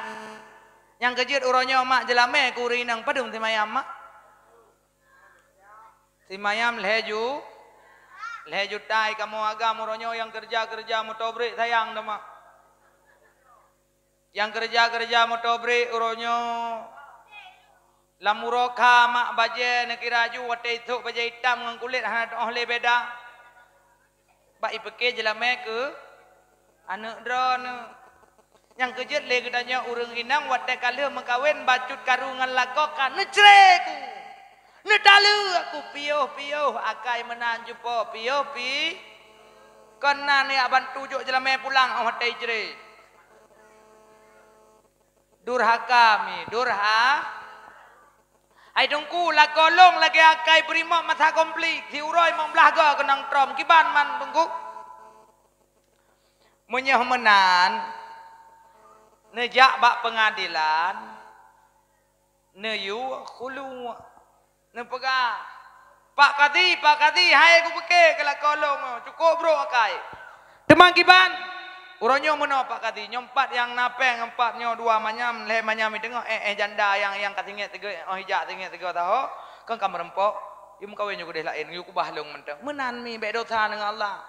Nyang keujeuet uroe nyoe mak jeulamé keu ureueng inong padum simayam mak. Simayam lhèe ju-, lhèe juta i kamoe agam uroe nyoe nyang keureuja-keureuja meutobrek sayang teuma. Nyang keureuja-keureuja meutobrek uroe nyoe lam uroe kha mak bajèe neukira ju watèe isôk bajèe itam ngon kulét hana teu'oh lé beda. Bak ipike jeulamé keu aneuk droeneuh. Nyang keujeuet lé geutanyoe ureueng inong watèe ka lheueh meukawen bacut karu ngon lakoe ka neucré ku. Neutaleue ku piôh-piôh akai meunan cupo piôh pi. Kon na neujak bantu jok jeulamé pulang 'oh watèe icré. Durhaka mi, durha-, hai Teungku, lakoe lôn lagèe akai beurimok masa konflik, siuroe limong blaih goe keunong trom, kiban man Teungku? Meunyoe meunan, neujak bak peungadilan, neuyue khulu', neupeugah, "Pak Kadhi, Pak Kadhi, hai kupike keu lakoe lôn, cukôp brôk akai." Teuma kiban? Uroe nyoe meunoe Pak Kadhi, nyoe pat nyang na péng, empat nyoe dua manyam, lhée manyam di teungoh, eh, eh, janda nyang, nyang ka tinggai tiga, oh, ijak tinggai tiga tahun, kan ka meureumpok, yue meukawen nyoe keudeh laén, yue keubah lôn mantong. Meunan mi, bék dosa deungon Allah.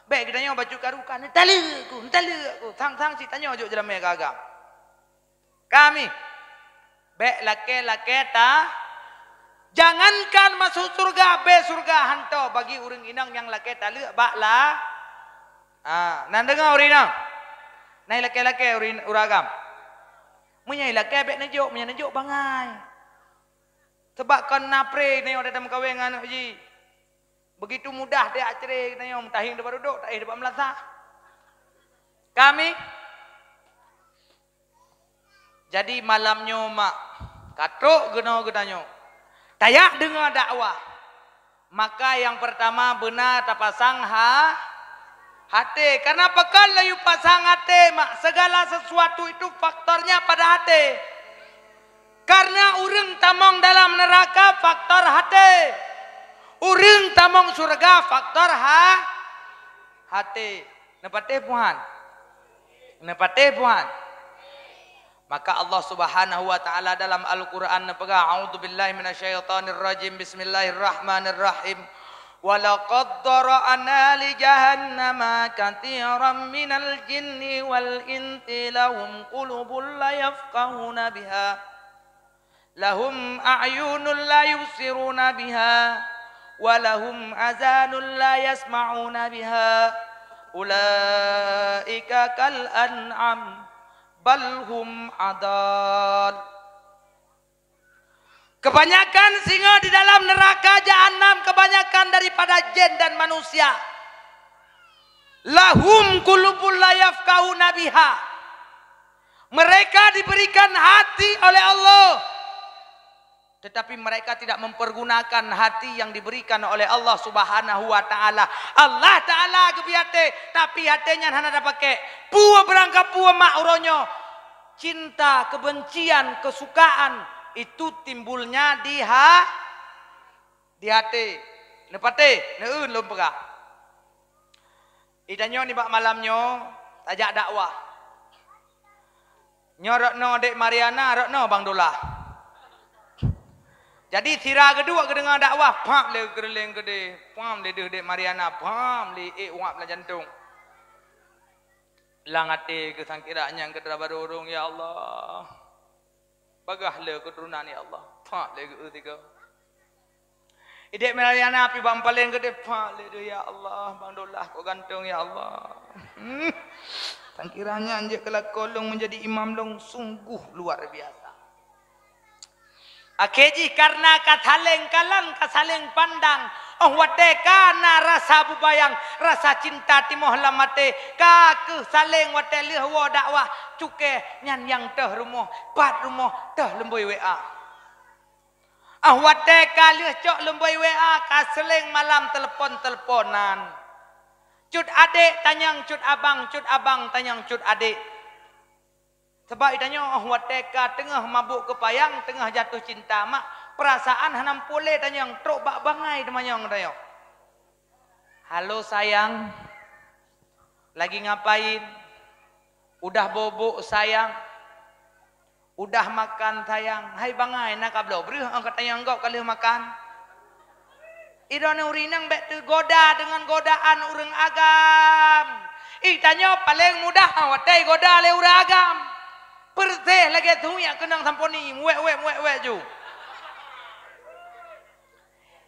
Bék geutanyoe bacut karu ka, "Neutaleuek ku, neutaleuek ku." Sang-sang cit tanyoe jok jeulamé ka agam. Kami, bék lakée-lakée ta-, jangankan masuk syeuruga, bé syeuruga hanto bagi ureuëng inong nyang lakée taleuek bak la-, ah, nan deungoe ureuëng inong. Nai lakée-lakée ureuëng, ureuëng agam. Meunyoe lakée bék neujok, meunyoe neujok bangai. Sabab kon na pre nyoe datang meukawen ngon aneuk jih. Begitu mudah teuak cre geutanyoe, meutahing daripada duduk, taéh daripada meulasah. Kami. Jadi malam nyoe mak, ka trok geunoe geutanyoe. Tajak deungoe dakwah. Maka yang pertama beuna tapasang ha-, hati. Karena pakon laju pasang hati mak, segala sesuatu itu faktornya pada hati. Karena ureuëng tamong dalam neuraka faktor hati. Ureuëng tamong syeuruga faktor ha-, hati. Neupatéh puhan? Neupatéh puhan? Maka Allah Subhanahu wa Ta'ala dalam Al-Qur'an neupeugah, "A'udzubillahi minasyaitonirrajim. Bismillahirrahmanirrahim. Walaqad dzara'na li jahannama katsiran minal jinni wal insi lahum qulubun la yafqahuna biha." Lahum a'yunun la yubsiruna biha, wa lahum azanun la yasma'una biha. Ulaika kal an'am, bal hum adal. Kebanyakan singoh di dalam neraka jahanam, kebanyakan daripada jin dan manusia. Lahum qulubun la yafqahuna biha. Mereka diberikan hati oleh Allah, tetapi mereka tidak mempergunakan hati yang diberikan oleh Allah Subhanahu wa Ta'ala. Allah Ta'ala geubri até, tapi até nyan hana tapaké. Peue beurangkapeue mak uroe nyoe? Cinta, kebencian, kesukaan itu timbulnya di ha-, di até. Neupatéh, neueun lôn peugah. Di tanyoe nibak malam nyoe tajak dakwah. Nyoe rot noe Dek Mariana, rot noe Bang Dolah. Jadi sira geuduek geudeungoe dakwah, pap lé geureuleng keudeh, pam lé deuh Dek Mariana, pam lé ék uap lam jantong. Lam até geusangkira nyang keudra barô ureuëng, "Ya Allah, bagaih le keuturonan, ya Allah." Pap lé geu tiga. Idek Mariana pi bang paleng geude, pap lé deuh, "Ya Allah, Bang Dolah kok ganteng, ya Allah." Hmm. Sangkira nyan jeuet keu lakoe lôn meunjadi imam lôn sungguh luar biasa. Akhé jih karena ka saleng kalon, ka saleng pandang, óh watée ka na rasa bubayang, rasa cinta timoh lam até, ka keuh saleng watée lheueh woe dakwah, cuké nyan nyang teuh rumoh, pat rumoh, teuh lumbôi W A. Óh watée ka lheueh cok lumbôi W A, ka saleng malam telepon-teleponan. Cut adek tanyong cut abang, cut abang tanyong cut adek. Sabab geutanyoe óh watée ka teungoh mabök keupayang, teungoh jatuh cinta mak, peurasaan hana meupuléh tanyong, trok bak bangai teumanyong geutanyoe. "Halo sayang, lagi ngapain? Udah bobok sayang? Udah makan sayang?" Hai bangai, na ka bloe breuh óh ka tanyong gob ka lheueh makan. Idone ureuëng inong bék teugoda deungon godaan ureuëng agam. Ih, tanyoe paleng mudah watée goda lé ureuëng agam. Perséh lagée tuyak keunong samponi, muwek-wek, muwek-wek ju.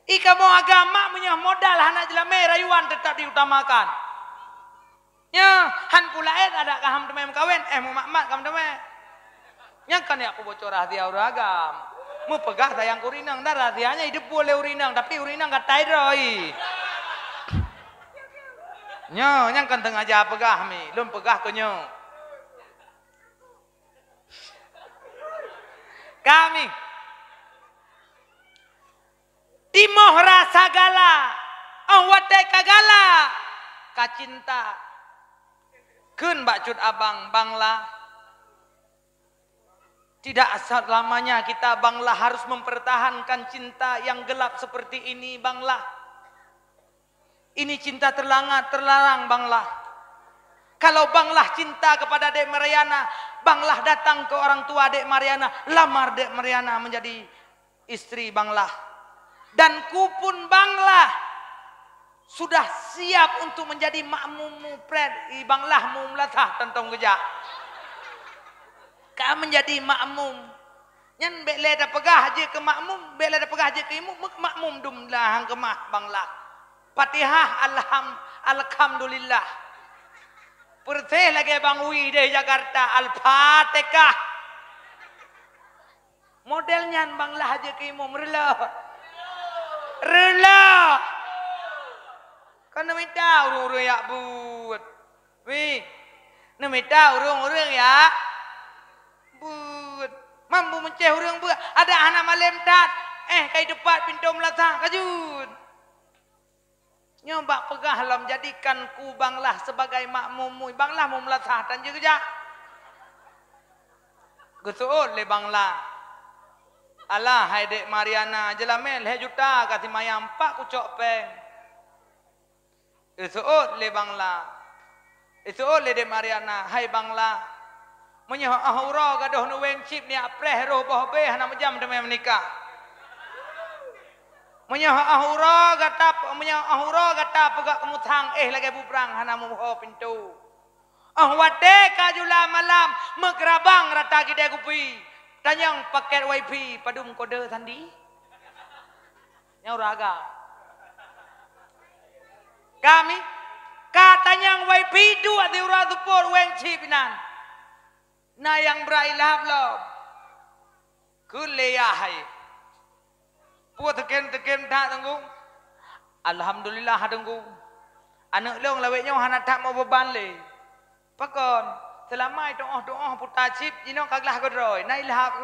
Ih, kamoe agam mak meunyoe modal hana jeulamé rayuan teutap diutamakan. Nyoe, han peue laén adak ka ham teumé meukawen, eh, mumat-mat ka meuteumé. Nyang kon yak peuboco rahsia ureuëng agam. Meupeugah sayang keu ureuëng inong, dan rahsia nyan ideupeue lé ureuëng inong, tapi ureuëng inong gata droe. Nyoe, nyang kon teungaja peugah mi, lôn peugah keu nyoe. Kami. Timoh rasa galak, óh watée ka galak, ka cinta. Kheun bak cut abang, "Bang lah, tidak selamanya kita, Bang lah, harus mempertahankan cinta yang gelap seperti ini, Bang lah." Ini cinta terlangat, terlarang, Bang lah. Kalau Bang Lah cinta kepada Dek Mariana, Bang Lah datang ke orang tua Dek Mariana, lamar Dek Mariana menjadi istri Bang Lah. Dan ku pun Bang Lah sudah siap untuk menjadi makmum mu pret, i Bang Lah mu meulasah tantong geujak. Ka menjadi makmum. Nyan bék lé tapeugah jeuet keu makmum, bék lé tapeugah jeuet keu imum, meuk makmum dum lah keumah Bang Lah. Fatihah, alham-, alhamdulillah. Peureséh lagée Bang Wi di Jakarta, Al-Fatihah. Model nyan Bang Lah jeuet keu imum, reuloh. Reuloh. Kan neumita ureuëng-ureuëng jak buet. Wih, neumita ureuëng-ureuëng jak buet. Mampu meucéh ureuëng buet, adak hana malém that. Eh, ka iteupat pintoe meulasah, ka jeuet. Nyoe bak peugah lom, jadikan ku Bang Lah sebagai makmum mu. Bang Lah mu meulasah tan jeuet geujak. Geuseuôt lé Bang Lah. Alah, hai Dek Mariana, jeulamé lhée juta ka simayang, pat kucok péng. Geuseuôt lé Bang Lah. Geuseuôt lé Dek Mariana, hai Bang Lah. Meunyoe óh uroe gadôh neuwéng cit neujak preh roh boh bée hana meujam teumé meunikah. Meunyoe óh uroe gata, meunyoe óh uroe gata peugah keumusang éh lagée bubrang hana meuho pintoe. Óh watée ka jula malam meukeurabang rata kidée kupi, tanyong paket wifi padum kode sandi. Nyoe raga. Kami ka tanyong wifi duek di uroe seupôt wéng cit inan. Na nyang brat ilhab lom. Keu lé yah hai. Peue teukem-teukem that Teungku? Alhamdulillah Teungku. Aneuëk lôn lawét nyoe hana that meubeban lé. Pakon? Seulamai tuoh-tuoh puta chip jinoe ka glah keudroe, na ilhab.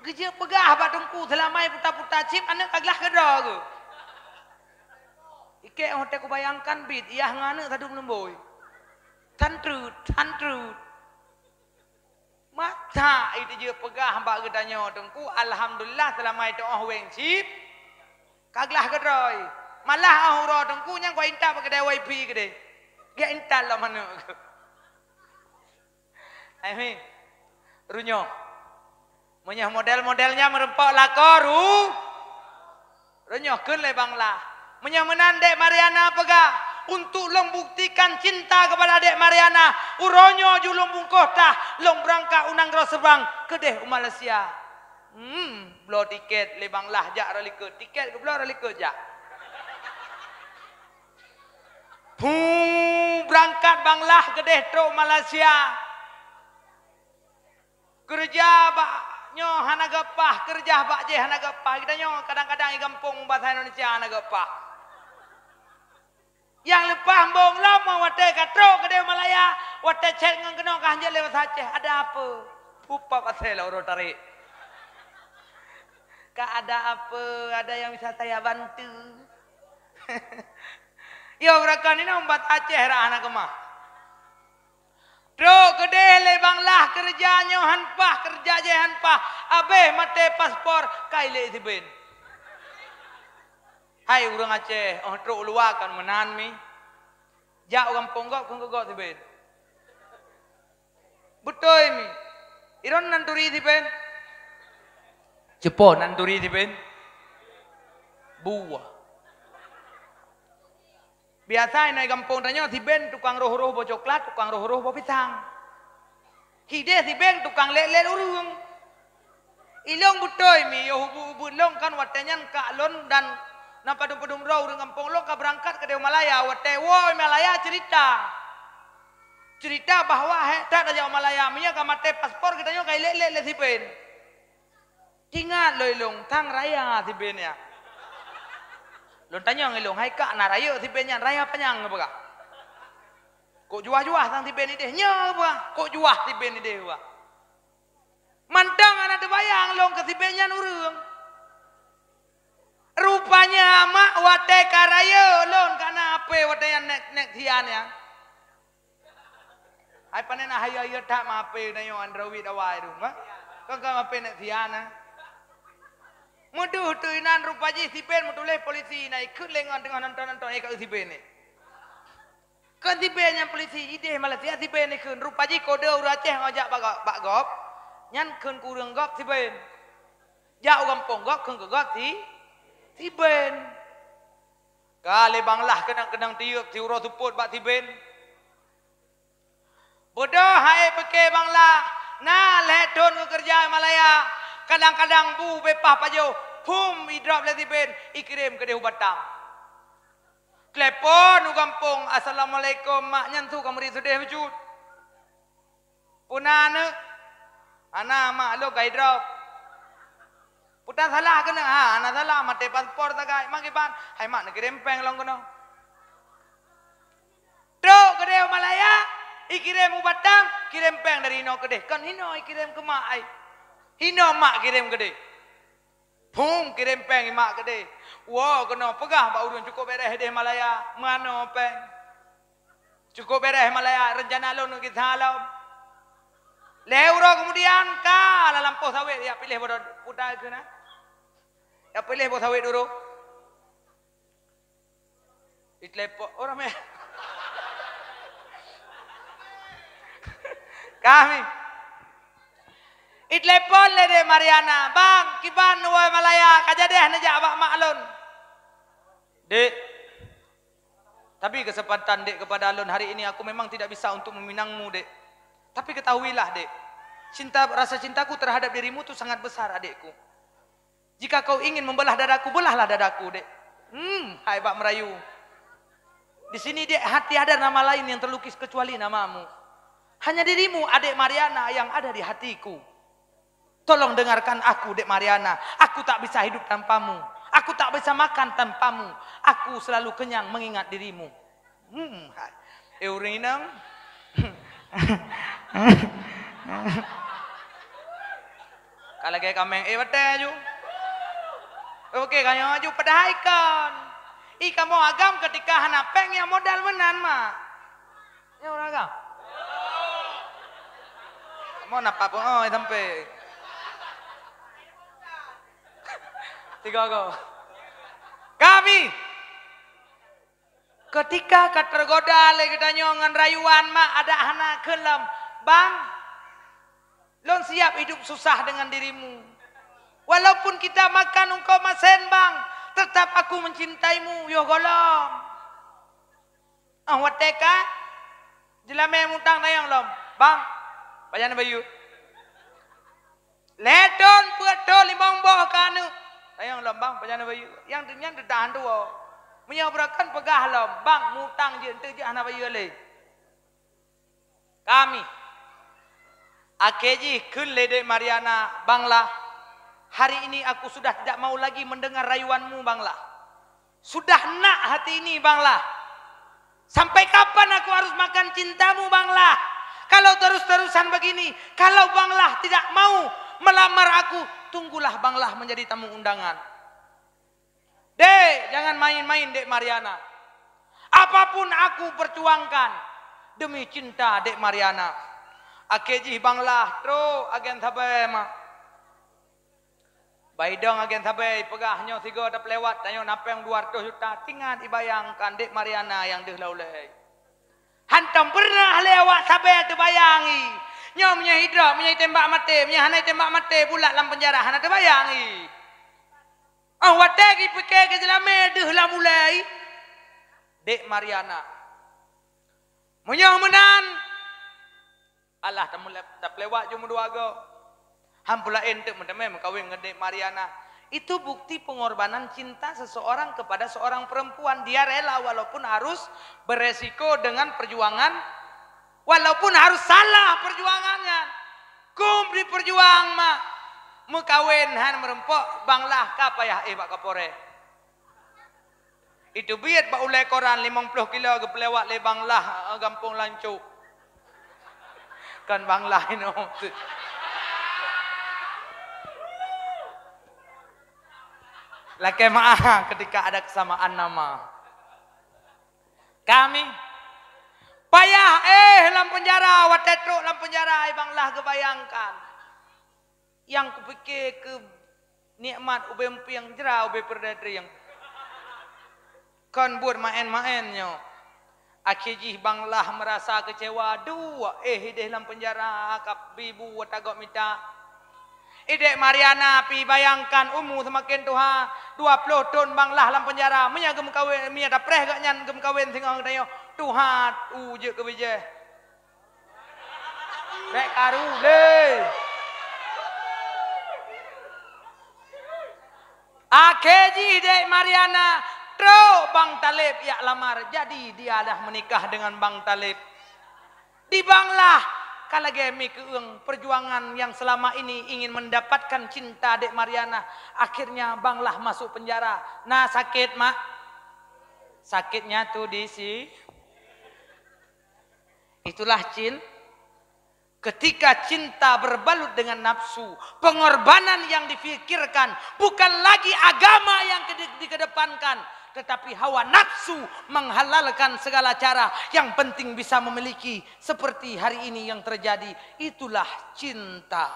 Geujeuet peugah bak Teungku seulamai puta-puta chip aneuëk ka glah keudroe geuh. Ikek watée kubayangkan bit, yah ngon aneuëk sadum lumbôi. Tan treut, tan treut. Masa jijeuet peugah bak geutanyoe Teungku, alhamdulillah seulamai tuoh wéng cit ka glah keudroe. Malah óh uroe Teungku nyang kuintat bak keudée wifi keudeh. Geuintat lom aneuëk. Hai mi, runyueng. Meunyoe model-model nyan meurumpok lakoe ru, roh nyoe kheun lé Bang Lah. Meunyoe meunan Dek Mariana peugah, untuk lôn buktikan cinta kepada Dek Mariana, uroe nyoe ju lôn bungkôh tah lôn beurangkat u nanggroe seubang keudeh u Malaysia. Hmm, bloe tiket lé Bang Lah jak rot likot. Tiket geubloe rot likot jak. Puu, beurangkat Bang Lah keudeh trok Malaysia. Keureuja bak nyoe hana geupah, keureuja bak jéh hana geupah. Geutanyoe kadang-kadang di gampông bahasa Indonesia hana geupah. Nyang leupah mbong lom watée ka trok keudeh Malaya, watée chat ngon keunoe ka hanjeuet lé bahasa Aceh, "Ada apa?" Pupap asai lah uroe tarék. "Kak, ada apa? Ada yang bisa saya bantu?" Yo, beurangkat nyoe bahasa Aceh rah hana keumah. Trok keudeh lé Bang Lah, keureuja nyoe han pah, keureuja jéh han pah. Abéh maté paspor, ka ilé siben. Hai ureuëng Aceh, óh trok u luwa kan meunan mi. Jak u gampông gob, kheun keu gob siben. Beutôi mi. Iron nan turi siben. Cepo nan turi siben. Buah. Biasa inoe gampông tanyoe siben tukang roh-roh boh coklat, tukang roh-roh boh pisang. Hideh siben tukang lét-lét ureuëng. Ilong beutôi mi, yoh ubeut-ubeut lôn kan watée nyan kak lôn dan na padum-padum droe ureuëng gampông lôn ka beurangkat keudeh Malaya. Watée woe Malaya cerita. Cerita bahwa hék that tajak Malaya, meunyoe ka maté paspor geutanyoe ka ilét-lét lé siben. Tingat lôn ilong, tang raya siben nyan. Lôn tanyong ilong, "Hai kak, na rayeuk siben nyan, raya panyang peugah?" "Kok juah-juah tang siben ideh?" "Nyoe peugah, kok juah siben ideh peugah." Mantong hana teubayang lôn keu siben nyan ureuëng. Rupanya mak watée ka rayeuk lôn ka na hapé watée nyan nék-nék sian nyan. Hai panen na hayeue-hayeue that ma hapé tanyoe Android awai tu, ha? Kan ka hapé nék sian na. Meuduh tu inan rupa jih siben meutuléh polisi na ikheun lé ngon teungoh nonton-nonton, eh, ka siben ni. Kheun Siben nyan polisi, ideh Malaysia Siben ikheun. Rupa jih kode ureuëng Aceh ngon jak bak, bak gob, nyan kheun keu ureuëng gob Siben. Jak u gampông gob kheun keu gob si, Siben. Ka lé Bang Lah keunong-keunong tiyeub siuroe seupôt bak Siben. Beudôh hai pike Bang Lah, na lhée thon geukeureuja i Malaya, kadang-kadang bu bepah pajoh, phum idrop lé Siben, ikirém keudeh u Batam. Telepon u gampông, "Assalamualaikum, mak." Nyan su ka meuri seudeh bacut. "Peue na, aneuk?" "Hana, mak, lôn ka idrop." "Peue ta salah keuneuk?" "Ha, hana salah, maté paspor sagai." "Ma kiban?" "Hai mak, neukirém péng lom keunoe." Trok keudeh u Malaya, ikirém u Batam, kirém péng dari inoe keudeh. Kon inoe ikirém keu mak ai. Inoe mak kirém keudeh. Phum kirém péng i mak keudeh. Woe keunoe peugah bak ureuëng cukôp beres ideh Malaya, meunoe péng. Cukôp beres Malaya, reuncana lôn neuk gisa lom. Lhée uroe keumudian ka lam lampôh sawét, jak piléh boh puta keu na. Jak piléh boh sawét dulu. Itelepon orang meh. Kami. Itelepon lé Dek Mariana, "Bang, kiban woe Malaya, ka jadeh neujak bak mak lôn." "Dek, tapi kesempatan Dek kepada lôn hari ini, aku memang tidak bisa untuk meminangmu, Dek. Tapi ketahuilah, Dek, cinta, rasa cintaku terhadap dirimu tu sangat besar, adikku. Jika kau ingin membelah dadaku, belahlah dadaku, Dek." Hmm, hai bak Merayu. Di sini, Dek, tiada nama lain yang terlukis kecuali namamu. Hanya dirimu, adik Mariana, yang ada di hatiku. Tolong dengarkan aku, Dek Mariana. Aku tak bisa hidup tanpamu. Aku tak bisa makan tanpamu. Aku selalu kenyang mengingat dirimu. Hmm, hai. Eh, ureuëng inong. Ka lagée kaméng, eh, batée aju. Oke, kanyang aju padahai kon. Ih, kamoe agam ketika hana péng nyang modal meunan, mak. Nyang ureuëng agam. Mau napa pun, oh, sampai. Tiga go. Kami. Ketika ka teugoda lé geutanyoe ngon rayuan mak, adak hana kheun lom, "Bang, lôn siap hidup susah dengan dirimu. Walaupun kita makan ungkau masen, Bang, tetap aku mencintaimu yoh gohlom." Ah, watée ka jeulamé mutang tanyong lom, "Bang, pajan bayeue?" Lhée thon, peuet thon, limong boh ka aneuk. Tanyong lom, "Bang, pajan bayeue?" Nyang nyan teudahan tuwoe. Meunyoe beureukan peugah lom, "Bang, mutang jeuet, enteuk jeuet hana bayeue lé." Kami. Akhé jih kheun lé Dek Mariana, "Bang Lah, hari ini aku sudah tidak mau lagi mendengar rayuanmu, Bang Lah. Sudah nak hati ini, Bang Lah. Sampai kapan aku harus makan cintamu, Bang Lah? Kalau terus-terusan begini, kalau Bang Lah tidak mau melamar aku, tunggulah Bang Lah menjadi tamu undangan." "Dek, jangan main-main, Dek Mariana. Apapun aku perjuangkan demi cinta Dek Mariana." Akhé jih Bang Lah trok agen sabe mak. Baidong agen sabe peugah, "Nyoe sigoe tapeulewat, tanyoe na péng dua ratus juta, tingat ibayangkan Dek Mariana nyang deuh lam ulée. Hantom peureunah lé awak sabe teubayang i. Nyoe meunyoe idrop, meunyoe itembak maté, meunyoe hana itembak maté, bulat lam penjara, hana teubayang i." Oh, watée jipike keu jeulamé deuh lam ulée, Dek Mariana. Meunyoe meunan, alah, tapeulewat ju meudua go. Han peue laén teuk meuteumé meukawen ngon Dek Mariana. Itu bukti pengorbanan cinta seseorang kepada seorang perempuan. Dia rela walaupun harus beresiko dengan perjuangan, walaupun harus salah perjuangannya. Keuneuk diperjuang mak. Meukawen han meureumpok, Bang Lah ka payah éh bak Kapolres. Itu biet bak ulée koran limong ploh kilo geupeulewat lé Bang Lah, eh, gampông Lancok. Kan Bang Lah inoe. Lakée meu'ah ketika ada kesamaan nama. Kami payah éh lam penjara, watée trok lam penjara, ai Bang Lah geubayangkan. Nyang kupike keu nikmat ubé meupieng jra ubé peureudai trieng. Kon buet maén-maén nyoe. Akhé jih Bang Lah meurasa keucewa, dua éh idéh lam peunjara, ka bibu watagok mita. Idék Mariana pi bayangkan umu seumaken tuha, dua ploh thon Bang Lah lam peunjara, meunyo geumeukawen, meunyo tapreh gobnyan geumeukawen singoh geutanyoe, tuha u jeuet keu bijéh. Bék karu lé. Akhé jih Dek Mariana trok Bang Taleb jak lamar, jadi dia dah menikah dengan Bang Taleb. Di Bang Lah ka lagée mi keueung perjuangan yang selama ini ingin mendapatkan cinta Dek Mariana. Akhirnya Bang Lah masuk penjara. Na sakét, Mak? Sakitnya tu di si Itulah cin-, ketika cinta berbalut dengan nafsu, pengorbanan yang difikirkan bukan lagi agama yang kede-, dikedepankan, tetapi hawa nafsu menghalalkan segala cara, yang penting bisa memiliki, seperti hari ini yang terjadi. Itulah cinta.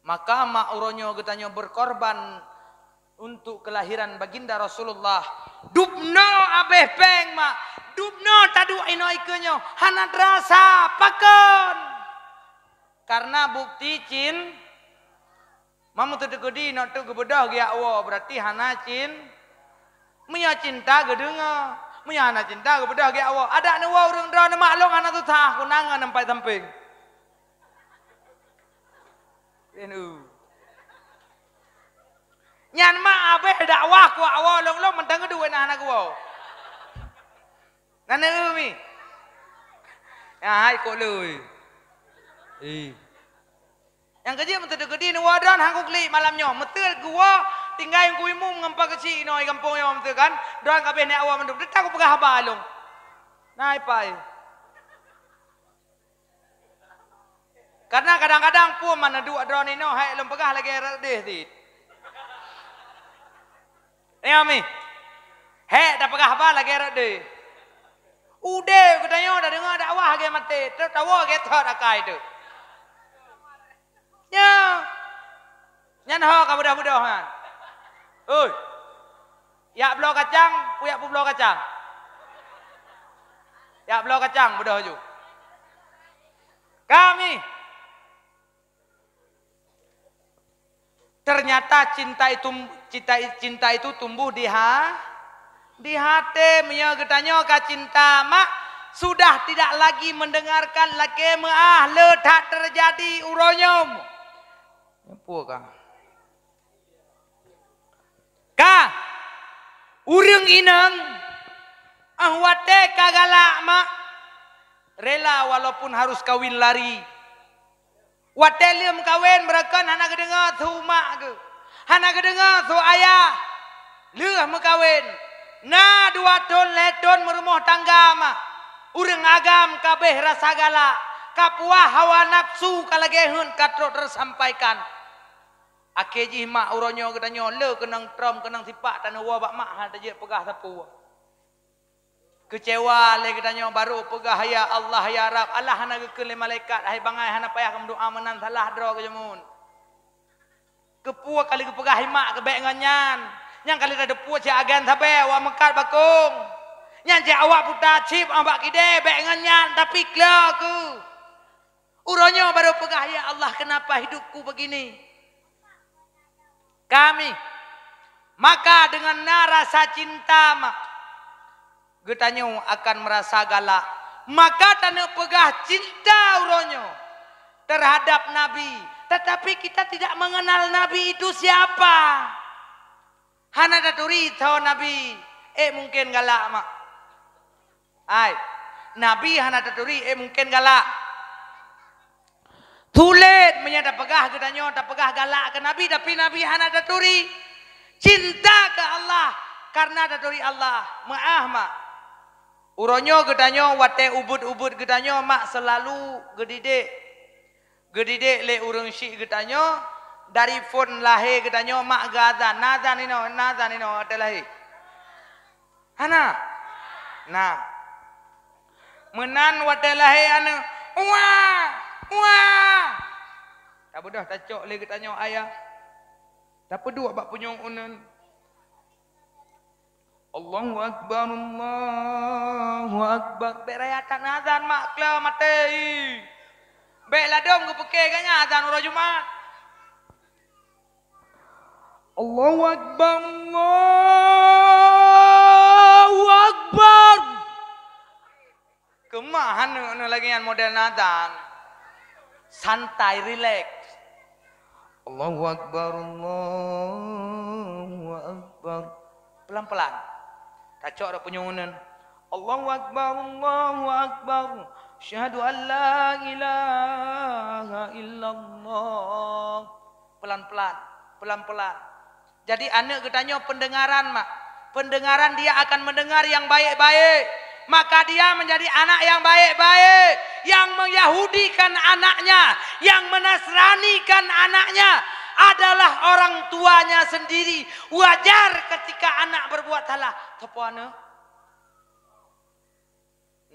Maka mak uroe nyoe geutanyoe berkorban untuk kelahiran Baginda Rasulullah. Dubnoe abéh péng, mak. Dubnoe taduek inoe ikeue nyoe. Hana teurasa. Pakon? Karena bukti cin-, ma meuteukeudi inoe teuk geubeudôh geujak woe, berarti hana cin-, meunyoe cinta geudeungoe. Meunyoe hana cinta geubeudôh geujak woe. Adak neuwoe ureuëng droeneuh mak lôn hana susah, kunangan nampai sampéng. N U. Nyan mak abéh dakwah kuak woe lôn-lôn mantong geuduek na hana geuwoe. Na neu mi. Ya, hai kok lôi. Eh. Nyang keujeuet meuteudeuk geudiek neuwoe droen hana kuklik malam nyoe. Meuteuet geuwoe tinggai ku imum ngon pa keuchik inoe gampông nyoe meuteuet kan. Droen ka abéh neuk woe mandum. Teutab kupeugah haba lôn. Na ipai. Karena kadang-kadang peue man neuduek droeneuh inoe, hék lôn peugah lagée rot deh cit. Nyoe mi. Hék tapeugah haba lagée rot deh. Udeb geutanyoe tadeungoe dakwah lagée maté, trok tawoe lagée thot akai teuk. Nyoe. Nyan ho ka beudôh-beudôh nyan. Oi. Yak bloe kacang, kuyak peubloe kacang. Yak bloe kacang beudôh ju. Kami. Ternyata cinta itu, cinta, cinta itu tumbuh di ha-, di haté. Meunyoe geutanyoe ka cinta mak, sudah tidak lagi mendengarkan lakée meuah, le that terjadi uroe nyoe. Nyoe peue ka? Ka, ureuëng inong, ah, watée ka galak mak, rela walaupun harus kawin lari. Watée lheueh meukawen, beureukan hana geudeungoe su mak geuh, hana geudeungoe su ayah. Lheueh meukawen, na dua thon lhée thon meurumoh tangga mak, ureuëng agam ka béh rasa galak, ka puah hawa nafsu ka lagée heuet ka trok teusampaikan. Akhé jih mak uroe nyoe geutanyoe le keunong trom keunong sipak taneuwoe bak mak hana tajeuet peugah sapeue. Keucewa lé geutanyoe barô peugah, "Ya Allah, ya Rabb." Allah hana geukheun lé malaikat, "Hai bangai, hana payah kameudua meunan, salah droe keujameun." Keupeue kali geupeugah imak keubek ngon nyan? Nyang kali tadeupue cit agen sabe awak meukat bakong. Nyan cit awak puta cip bak kidée bék ngon nyan, tapi klo keuh. Uroe nyoe baru peugah, "Ya Allah, kenapa hidupku begini?" Kami, maka dengan na rasa cinta ma-, geutanyoe akan merasa galak. Maka taneuk peugah cinta uroe nyoe terhadap Nabi, tetapi kita tidak mengenal Nabi itu siapa. Hana taturi tho Nabi, eh, mungken galak mak. Hai, Nabi hana taturi, eh, mungken galak. Sulet meunyoe tapeugah geutanyoe, tapeugah galak keu Nabi, tapi Nabi hana taturi. Cinta keu Allah, karena taturi Allah. Meu'ah mak. Uroe nyoe geutanyoe watée ubeut-ubeut geutanyoe mak seulalu geudidik. Geudidik lé ureuëng syik geutanyoe, dari phon lahé geutanyoe mak geuazan, na azan inoe, na azan inoe watée lahé. Hana? Na. Meunan watée lahé aneuëk, "Wa! Wa!" Tabeudôh tacok lé geutanyoe ayah. Tapeuduek bak punyueng uneun. Allahu Akbar, Allahu Akbar. Bék raya that azan mak kla maté. Bék ladom geupeuke ganya azan uroe Jumat. Allahu Akbar, Allahu Akbar. Keumah aneuk-aneuk lagée nyan model azan. Santai, rileks. Allahu Akbar, Allahu Akbar. Pelan-pelan. Tacok dak punyueng uneun. Allahu Akbar, Allahu Akbar. Asyhadu an la ilaha illallah. Pelan-pelan, pelan-pelan. Jadi aneuk geutanyoe pendengaran mak. Pendengaran dia akan mendengar yang baik-baik. Maka dia menjadi anak yang baik-baik. Yang meyahudikan anaknya, yang menasranikan anaknya adalah orang tuanya sendiri. Wajar ketika anak berbuat salah. Teupeu aneuk?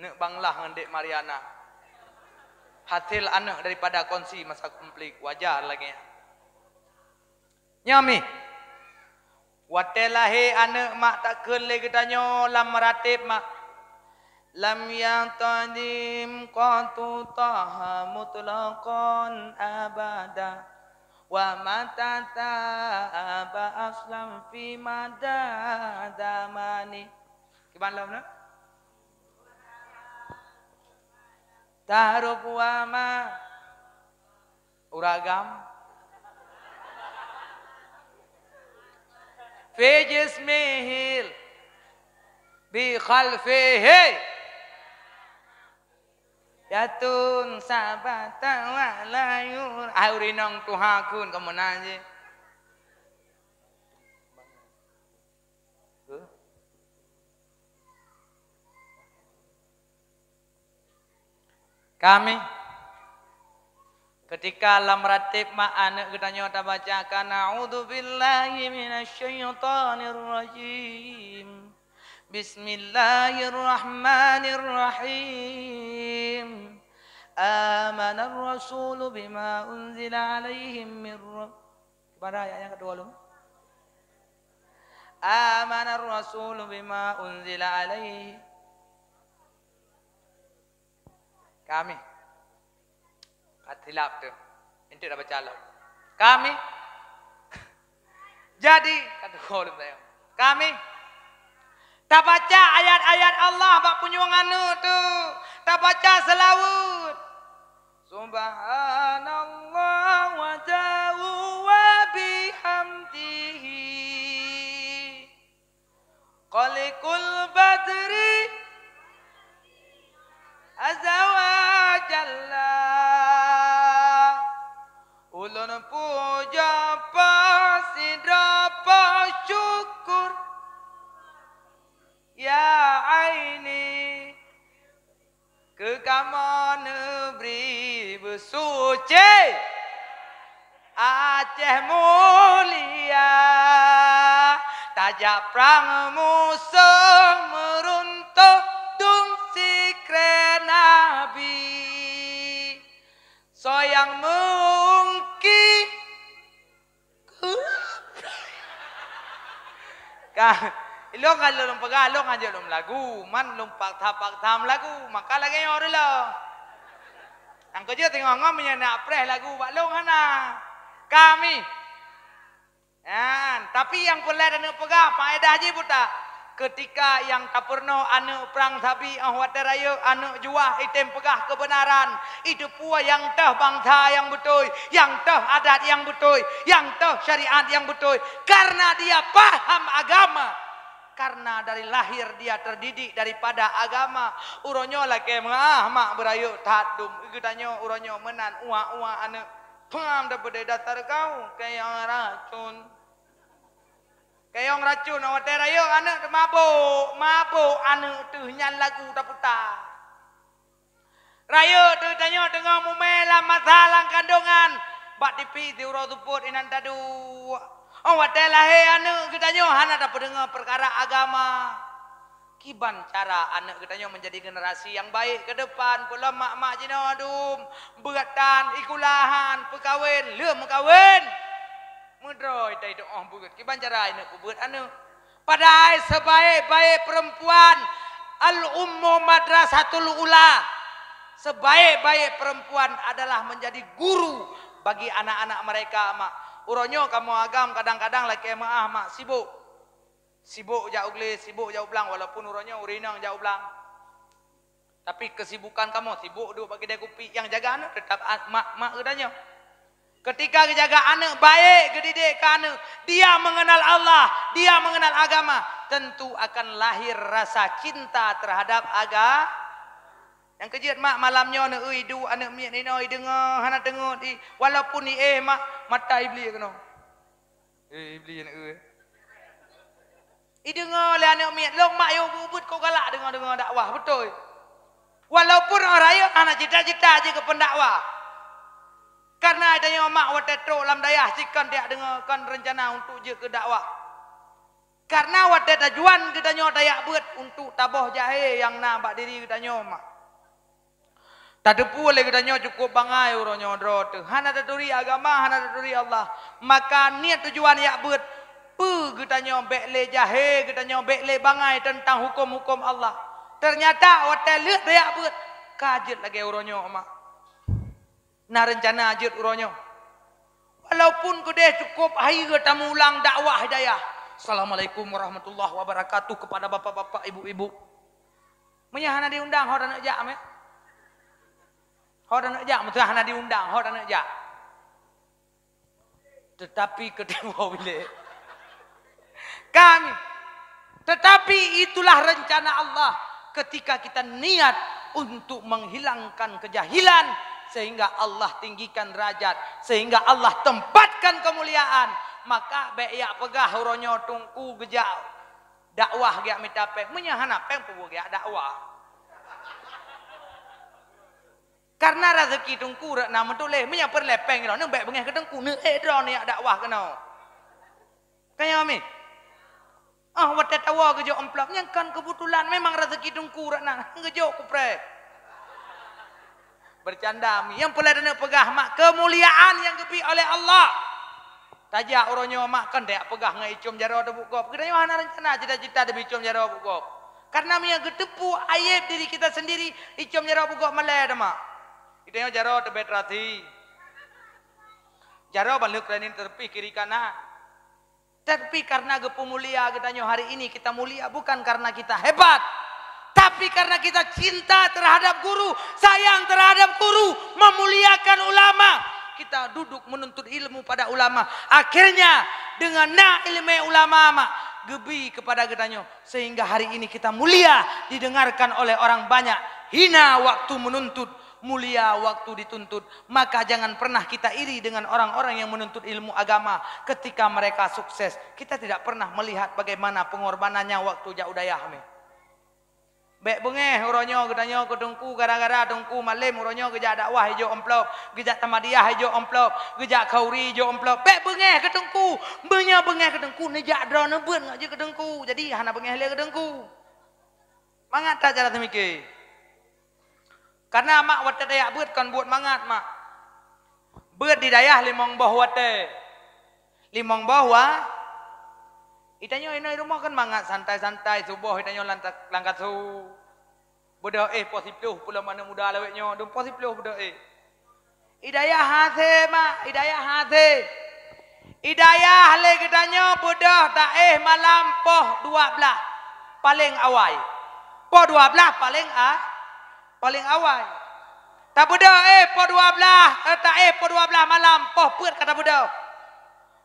Neuk Banglah ngon Dek Mariana. Hasil aneuk daripada kongsi masa konflik, wajar lagée nyan. Nyoe mi. Watée lahé aneuk mak takheun lé geutanyoe lam meuratéb mak. Lam yatadim qatu taha mutlaqan abada. Wa mata taba aslam fi mada zamani. Kiban lom na? Taruf wa ma. Uragam. Fi jismihil. Bi khalfihi. Yatun sabata wa layur. Ai urinong tuha kun kamoe na jih. Kami, ketika lam ratib mak aneuk geutanyoe tabacakan, "A'udzubillahi minasyaitonirrajim. Bismillahirrahmanirrahim. Amanar rasulu bima unzila alaihim mir rabb." Kiban ayat nyang keudua lom? "Amanar rasulu bima unzila alaihi." Kami. Ka silap tu. Enteuk dah baca lom. Kami. Jadi, kata lom saya. Kami. Tabaca ayat-ayat Allah bak punyueng aneuk tu. Tabaca seulaweuet. Subhanallah wa ta'ala wa bihamdihi. Khaliqul badri azza wa jalla. Ulôn puja pasidroe syukur, ya aini. Keu kamoe neubri beusuci Aceh mulia, tajak prang musoh meuruntoh dum sikrée Nabi. Soe nyang meungki Ka, ilong ka lôn peugah, lôn hanjeuet lôn lagu, man lôn paksa-paksa lagu, maka lagée nyoe reuloh. Nyang keujeuet teungoh ngon meunyoe na preh lagu bak lôn hana. Kami. Nyan, tapi nyang peureulée taneuk peugah, faedah jih buta. Keutika nyang tapeurunoe aneuk prang sabi óh watée rayeuk, aneuk juah item peugah keubeunaran, iteupeue nyang toh bansa nyang beutôi, nyang toh adat nyang beutôi, nyang toh syariat nyang beutôi, karena dia paham agama. Karena dari lahir dia terdidik daripada agama. Uroe nyoe lakée meuah mak beurayeuk that dum. Geutanyoe uroe nyoe meunan uwa-uwa aneuk. Paham dah beudée dasar kau, kayong racun. Kayong racun, watée rayeuk aneuk teumabôk, mabôk aneuk teuh nyan lagu taputa. Rayeuk teuh tanyoe teungoh mumé lam masa lam kandongan, bak tipi siuroe seupôt inan taduek. Óh watée lahé aneuk geutanyoe hana tapeudeungoe peukara agama. Kiban cara aneuk geutanyoe menjadi generasi nyang baik ke depan, peulom mak-mak jinoe dum, beuet tan, ikulahan, peukawen, lheueh meukawen. Meudroe tai teuoh beuet, kiban cara aneuk peubeuet aneuk. Padahai sebaik-baik perempuan, al-ummu madrasatul ula. Sebaik-baik perempuan adalah menjadi guru bagi anak-anak mereka, mak. Uroe nyoe kamoe agam kadang-kadang lakée meuáh, mak, sibok. Sibok jak u glé, sibok jak u blang, walaupun uroe nyoe ureueng inong jak u blang. Tapi kesibukan kamoe sibok duek bak keude kupi, nyang jaga aneuk teutap a-, mak-mak geutanyoe. Ketika geujaga aneuk, baik geudidik keu aneuk, dia mengenal Allah, dia mengenal agama, tentu akan lahir rasa cinta terhadap aga-, nyang keujeuet mak malam nyoe neueu iduek aneuk miet inoe ideungoe hana teungeut i, walaupun iéh mak mata Iblih keunoe. Eh, Iblih nyan, eh. Ideungoe lé aneuk miet, lôn mak yue ubit kok galak deungoe-deungoe dakwah, beutôi. Walaupun orang rayeuk hana cita-cita jeuet keu pendakwah. Karena tanyoe mak watée trok lam dayah cit kon tajak deungoe, kon rencana untuk jeuet keu dakwah. Karena watée tujuan geutanyoe tajak beuet untuk taboh jahé nyang na bak diri geutanyoe mak. Tateupeue lé geutanyoe cukup bangai uroe nyoe droe teuh, hana taturi agama, hana taturi Allah. Maka niet tujuan jak beuet, peue geutanyoe bék lé jahé, geutanyoe bék lé bangai teuntang huköm-huköm Allah. Teunyata watée lheueh tajak beuet, ka jeuet lagée uroe nyoe mak. Na reuncana jeuet uroe nyoe. Walaupun keudeh cukup hayeue tameuulang dakwah hidayah. Assalamualaikum warahmatullahi wabarakatuh kepada bapak-bapak, ibu-ibu. Meunyoe hana diundang, ho taneuk jak meh. Ho taneuk jak, meunyoe hana diundang, ho taneuk jak. Tetapi keudeh bilék. Kami. Tetapi itulah rencana Allah ketika kita niat untuk menghilangkan kejahilan, sehingga Allah tinggikan derajat, sehingga Allah tempatkan kemuliaan. Maka bék jak peugah uroe nyoe teungku geujak dakwah geujak mita péng. Meunyoe hana péng, peue geujak dakwah? Karena rezeki teungku rot na meutuléh. Meunyoe peureulée péng droeneuh, bék beungéh keu teungku, neuék droeneuh jak dakwah keunoe. Ka nyoe mi? Ah, watée tawoe geujok amplop, nyan kon keubeutulan, memang rezeki teungku rot na, geujok kupreh. Bercanda mi. Nyang peureulée taneuk peugah mak, keumuliaan nyang geubri oleh Allah. Tajak uroe nyoe mak, kon tajak peugah ngon icom jaroe teuh buet gob. Geutanyoe hana reuncana cita-cita teubi icom jaroe buet gob. Karena meunyoe geuteupeue aéb diri kita sendiri, icom jaroe buet gob malée teuma. Geutanyoe jaroe teubeuet rasi. Jaroe ban lheueh keureuen teupih kiri kanan. Tapi karena geupeumulia geutanyoe hari ini, kita mulia bukan karena kita hebat, tapi karena kita cinta terhadap guru, sayang terhadap guru, memuliakan ulama. Kita duduk menuntut ilmu pada ulama. Akhirnya, dengan na ileumé ulama mak geubri kepada geutanyoe, sehingga hari ini kita mulia didengarkan oleh orang banyak, hina waktu menuntut, mulia waktu dituntut. Maka jangan pernah kita iri dengan orang-orang yang menuntut ilmu agama ketika mereka sukses. Kita tidak pernah melihat bagaimana pengorbanannya waktu jak u dayah meh. Bék beungéh uroe nyoe geutanyoe keu teungku, gara-gara teungku malém uroe nyoe geujak dakwah ijok amplop, geujak tamadiah ijok amplop, geujak khauri ijok amplop. Bék beungéh keu teungku. Meunyoe beungéh keu teungku, neujak droeneuh beuet ngon jih keu teungku. Jadi hana beungéh lé keu teungku. Mangat that cara teumike. Karena mak watée tajak beuet kon buet mangat mak. Beuet di dayah limong boh watée. Limong boh wa-, itanyoe inoe rumoh kan mangat santai-santai, suboh itanyoe lam ta-, lam kasô. Beudôh éh poh siploh, peulom aneuk muda lawét nyoe, dum poh siploh beudôh éh. I dayah hasé mak, i dayah hasé. I dayah lé geutanyoe beudôh taéh malam poh dua blaih paléng awai. Poh dua blaih paléng a-, paléng awai. Tabeudôh éh poh dua blaih, eh, taéh poh dua blaih malam, poh peuet ka tabeudôh.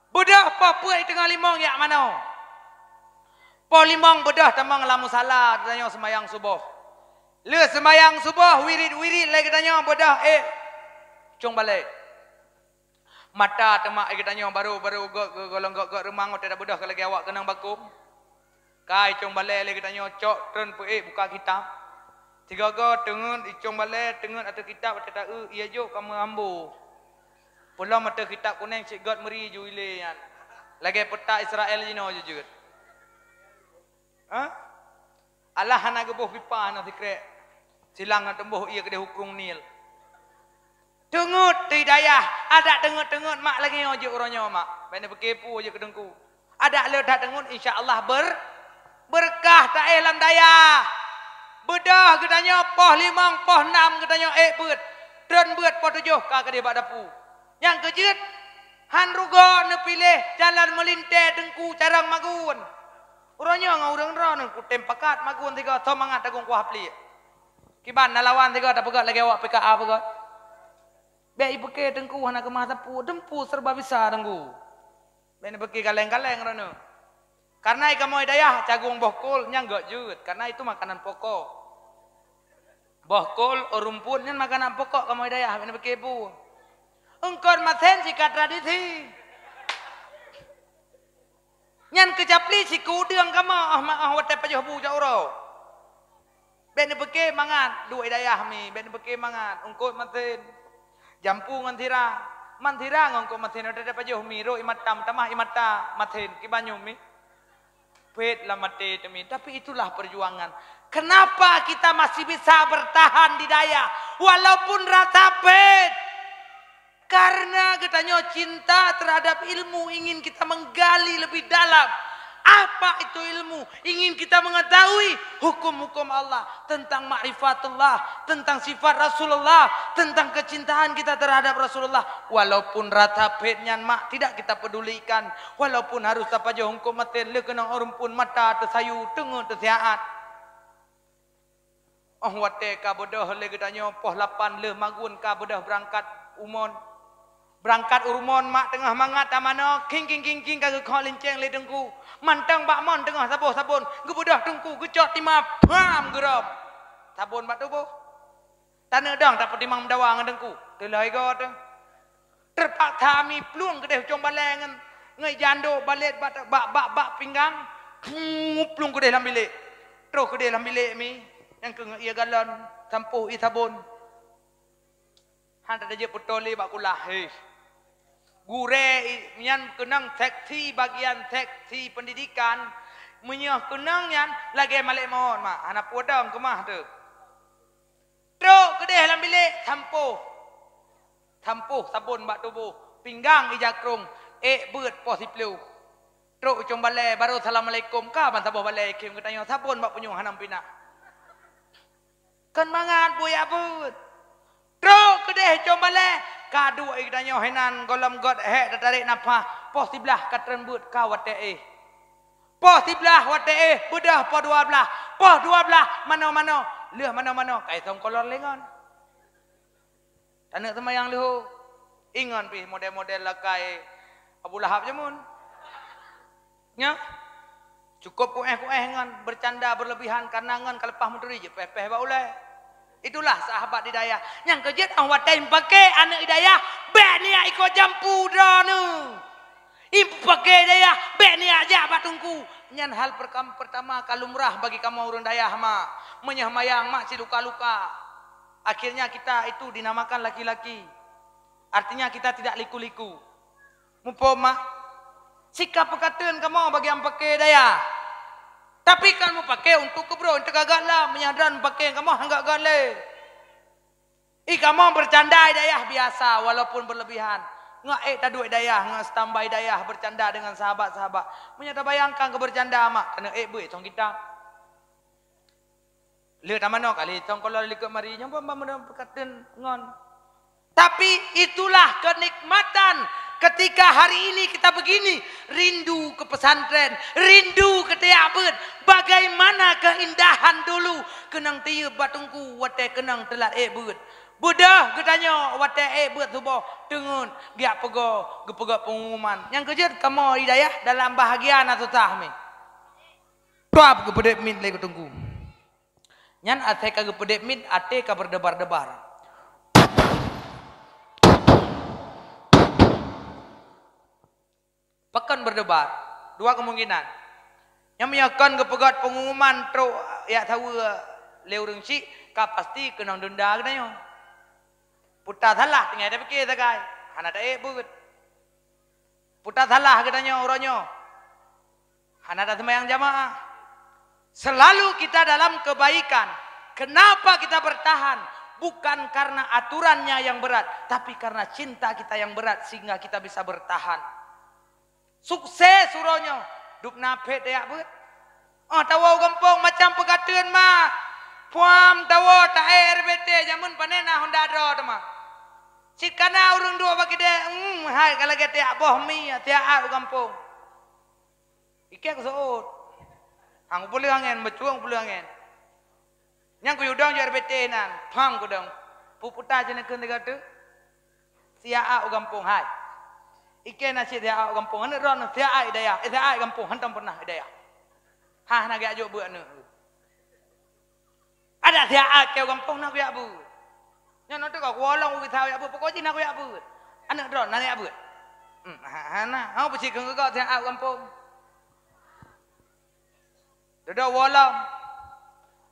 Beudôh poh peuet teungoh limong jak manoe. Poh limong beudôh tamong lam musala, tanyoe seumayang suboh. Lheueh seumayang suboh, wirit-wirit lé geutanyoe beudôh éh cong balée. Mata teuma geutanyoe barô-barô gét, gét, golom gét, gét reumang watée tabeudôh ka lagée awak keunong bakôm. Ka icong balée lé geutanyoe cok treun peuék buka kitab. Sigoe-goe teungeut icong balée, teungeut ateueh kitab watée taeu, ia jok ka meuambo. Peulom ateueh kitab kunéng cit gét meuri ju ilée nyan. Lagée peuta Israel jinoe jijeuet. Ha? Allah hana geuboh pipa hana sikrék. Silang na teuboh ié keudeh u Krueng Nil. Teungeut teuh i dayah, adak teungeut-teungeut mak lagée nyoe jeuet uroe nyoe mak. Bék neupeukepo jeuet keu teungku. Adak le that teungeut, insya Allah ber-, Hai lam dayah, beudôh geutanyoe poh limong, poh nam geutanyoe ék beuet, treun beuet poh tujoh ka keudeh bak dapu. Nyang keujeuet, han rugoe neupiléh jalan meulintée teungku carông magun. Uroe nyoe ngon ureuëng droeneuh kutem pakat magun tiga, soe mangat tagong kuah pliek. Kiban na lawan tiga tapeugah lagée awak P K A peugah. Bék ipeukée teungku hana keumah sapeue, teumpu serba bisa teungku. Bék neupiké kaleng-kaleng droeneuh. Kareuna i kamoe dayah cagong boh kol nyang gok jeuet, kareuna itu makanan pokok. Boh kol, rumput nyan makanan pokok kamoe dayah, bék neupiké bu. Eungkot masen sikat tradisi. Nyan keucapli siku udeueng kamoe, oh ma-, oh watée pajoh bu jak uroe. Bék neupiké mangat, duek i dayah mi, bék neupiké mangat, eungkot masen. Jampu ngon sira, man sira ngon eungkot masen, watée pajoh mi, rot i mata, meutamah i mata, masen, kiban nyoe mi. Pet lam maté teumi, tapi itulah perjuangan. Kenapa kita masih bisa bertahan di dayah walaupun rasa pet? Karena geutanyoe cinta terhadap ilmu, ingin kita menggali lebih dalam. Apa itu ilmu? Ingin kita mengetahui hukum-hukum Allah, tentang ma'rifatullah, tentang sifat Rasulullah, tentang kecintaan kita terhadap Rasulullah. Walaupun rasa pet nyan mak tidak kita pedulikan, walaupun harus tapajoh eungkot masen, le keunong rumpun mata teusayu, teungeut teusiat. Oh watée ka beudôh lé geutanyoe poh lapan lheueh magun ka beudôh beurangkat u mon. Beurangkat u rumoh mak teungoh mangat tamanoe, king, king, king, king, ka geukhok linceng lé teungku. Mantong bak mon teungoh saboh sabon, geubeudôh teungku, geucok tima, pham, geurop. Sabon bak tuboh. Taneuk dong tapeutimang meudawa ngon teungku. Teulhôi goe teuh. Teupaksa mi plueng keudeh u cong balée ngon, ngon jandok balét bak, bak, bak, bak pinggang, plueng keudeh lam bilék. Troh keudeh lam bilék mi, nyang keu ngon ie galon, sampôh ie sabon. Han tajeuet peutoe lé bak kulah, heh. Gurée i-, nyan keunong seksi bagian seksi pendidikan, meunyoe keunong nyan lagée malée mawöt mak, hana peue dong keumah teuh. Trok keudeh lam bilék, sampôh. Sampôh sabon bak tuboh, pinggang ija krông, ék beuet poh siplôh. Trok u cong balée, barô assalamualaikum, ka ban saboh balée, khem geutanyoe sabon bak punyueng hana meupinak. Kon mangat buya beuet. Trok keudeh cong balée, ka duek geutanyoe hinan gohlom göt hék tatarék nafah, poh siblaih ka treun beuet ka watée éh. Poh siblaih watée éh, beudôh poh dua blaih. Poh dua blaih, manoe-manoe, lheueh manoe-manoe, ka isong kolor lé ngon. Taneuk seumayang leuho, ingon pih model-model lakai Abu Lahab jameun. Nyoe, cukup kuéh-kuéh ngon bercanda berlebihan, kareuna ngon ka leupah meuturi jipéh-péh bak ulée. Itulah sahabat hidayah. Nyang keujeuet 'oh watée meupaké aneuk hidayah, bék niyak iko jampu droeneuh. Ipaké dayah, bék niyak jak bak teungku. Nyan hal perkam-, pertama ka lumrah bagi kamoe ureuëng dayah, mak. Meunyoe mayang, mak, siluka-luka. Akhirnya kita itu dinamakan laki-laki. Artinya kita tidak liku-liku. Muphom, mak? Sikap peukateun kamoe bagi nyang paké dayah. Tapi kan mupaké untuk keubroe, untuk gagak lam. Meunyoe droe mupaké kamoe han gagak lé. Ih, kamoe bercanda i dayah biasa, walaupun berlebihan. Ngon ék taduek dayah, ngon standby dayah, bercanda dengan sahabat-sahabat. Meunyoe tabayangkan keu bercanda mak, keuneuk ék beuet song kitab. Le tamanoe kali song kolor likot mari, nyoe ban meunurot peukateun ngon. Tapi itulah kenikmatan ketika hari ini kita begini, rindu ke pesantren, rindu ke tiyak beuet. Bagaimana keindahan dulu, keunong tiyeup bak teungku watée keunong teulat ék beuet. Beudôh geutanyoe watée ék beuet suboh, teungeut, geujak peugoe, geupeugét pengumuman. Nyang keujeuet kamoe hidayah dalam bahagia na susah mi. Tuap geupeudép mit lé teungku. Nyan asai ka geupeudép mit, até ka berdebar-debar. Pakon berdebar? Dua kemungkinan. Nyang meunyoe kon geupeugét pengumuman trok jak saweue lé ureuëng syik, ka pasti keunong denda geutanyoe. Peue tasalah, tinggai tapiké sagai, hana taék beuet. Peue tasalah geutanyoe uroe nyoe, hana taseumayang jamaah. Selalu kita dalam kebaikan. Kenapa kita bertahan? Bukan karena aturannya yang berat, tapi karena cinta kita yang berat sehingga kita bisa bertahan. Sukses uroe nyoe, dubna phét tajak beuet. Oh, tawoe gampông macam Puam tawoe taék R B T jameun pané na honda droe teuma. Cit kana ureuëng duek bak idéh, hmm, hai ka lagée tiak boh mi, tiak at u gampông. Ikée kuseuôt. Hang peuleueh angén, meucuông peuleueh angén. Nyang kuyue dong jeuet R B T nan, phang kudong. Puputa jeuneukeun tiga teuk. Siaa u gampông hai. Ikée na cit siaa u gampông, aneuk droe siaa i dayah, eh, siaa i gampông, hantom pernah i dayah. Hah na geujok beuet aneuk. Ada siaa keu gampông na kuyak beuet. Nyoe na teuka kuolong u kisah kuyak beuet, pokok jih na kuyak beuet. Aneuk droe na kuyak beuet. Hmm, ha, hana, hana peusi keu geugok siaa u gampông. Dudoe woe lom.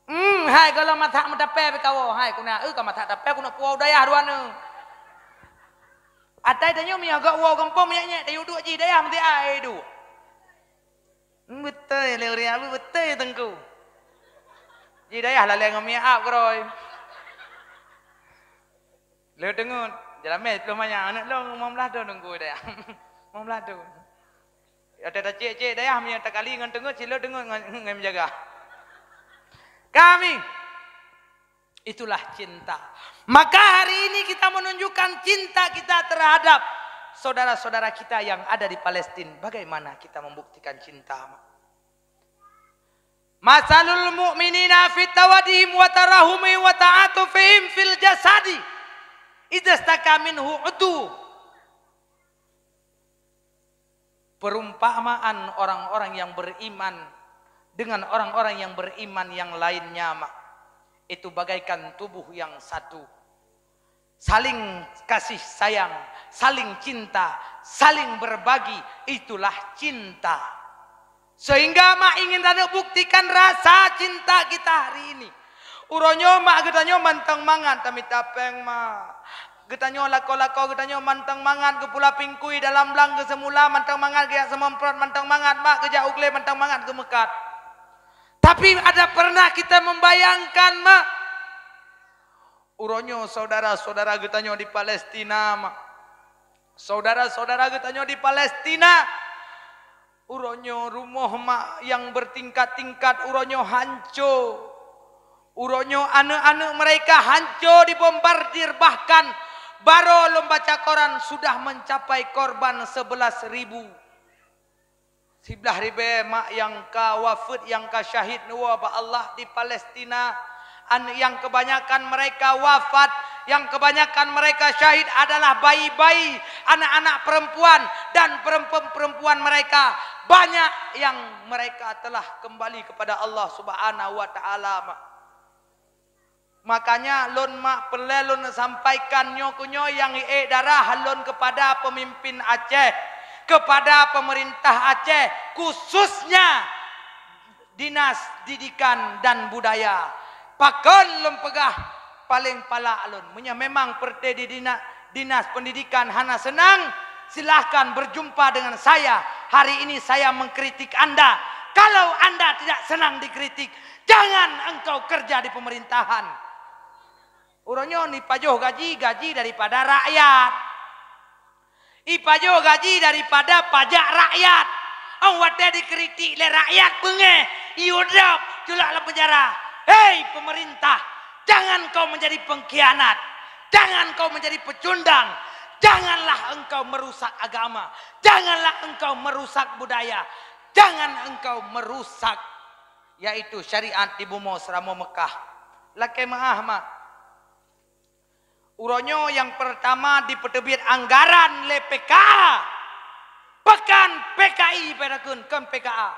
Hmm, hai gohlom masak meutapée pih kawoe, hai kuna, eu ka masak tapée kuna puwoe u dayah dua neuk. Atai tanyoe miyah gok woe gampông miyah nyek, tayue duek jih dayah meuti ai duek. Hmm, beutôi lé ureuëng Abu, beutôi teungku. Jih dayah lalée ngon miyah ab keurôi. Lheueh teungeut, jalamé ploh manyang, aneuk lôn limong blaih thon nunggu dayah. Limong blaih thon. Watée tacék-cék dayah meunyoe takali ngon teungeut, silheueh teungeut ngon, ngon meujaga. Kami, itulah cinta. Maka hari ini kita menunjukkan cinta kita terhadap saudara-saudara kita yang ada di Palestina. Bagaimana kita membuktikan cinta? Masalul mu'minina fi tawadihim wa tarahumihim wa ta'atufihim fil jasadi idza staka minhu udhu. Perumpamaan orang-orang yang beriman dengan orang-orang yang beriman yang lainnya, mak, itu bagaikan tubuh yang satu. Saling kasih sayang, saling cinta, saling berbagi, itulah cinta. Sehingga mak ingin taneuk buktikan rasa cinta kita hari ini. Uroe nyoe mak geutanyoe mantong mangat tamita péng mak. Geutanyoe lakoe-lakoe geutanyoe mantong mangat geupula pingkui dalam blang geuseumula mantong mangat geujak seumomprot mantong mangat mak geujak u glé mantong mangat geumeukat. Tapi ada pernah kita membayangkan mak? Uroe nyoe saudara-saudara geutanyoe di Palestina, mak. Saudara-saudara geutanyoe di Palestina, uroe nyoe rumoh mak nyang bertingkat-tingkat uroe nyoe hanco. Uroe nyoe aneuk-aneuk mereka hanco dibombardir, bahkan baroe lôn baca koran sudah mencapai korban sebelas ribu. Siblaih ribée mak nyang ka wafeuet, nyang ka syahid neuwoe bak Allah di Palestina. An-, yang kebanyakan mereka wafat, yang kebanyakan mereka syahid adalah bayi-bayi, anak-anak perempuan, dan perempuan-perempuan mereka banyak yang mereka telah kembali kepada Allah Subhanahu wa Ta'ala, mak. Makanya lôn mak peureulée lôn sampaikan nyoe keu nyoe nyang ék darah lôn kepada pemimpin Aceh, kepada pemerintah Aceh, khususnya Dinas Didikan dan Budaya. Pakon lôn peugah paleng palak lôn. Meunyoe memang peureuté di dina-, Dinas Pendidikan hana senang, silahkan berjumpa dengan saya. Hari ini saya mengkritik Anda. Kalau Anda tidak senang dikritik, jangan engkau kerja di pemerintahan. Uroe nyoe ipajoh gaji, gaji daripada rakyat. Ipajoh gaji daripada pajak rakyat. Ong watée dikritik lé rakyat beungéh, iudop, culak lam penjara. Hei pemerintah, jangan kau menjadi pengkhianat. Jangan kau menjadi pecundang. Janganlah engkau merusak agama. Janganlah engkau merusak budaya. Jangan engkau merusak yaitu syariat di bumoe seuramoe Meukah. Lakée meuáh mak. Uroe nyoe nyang peurtama dipeuteubiet anggaran lé P K A. Pakon P K I payah takheun, kon P K A.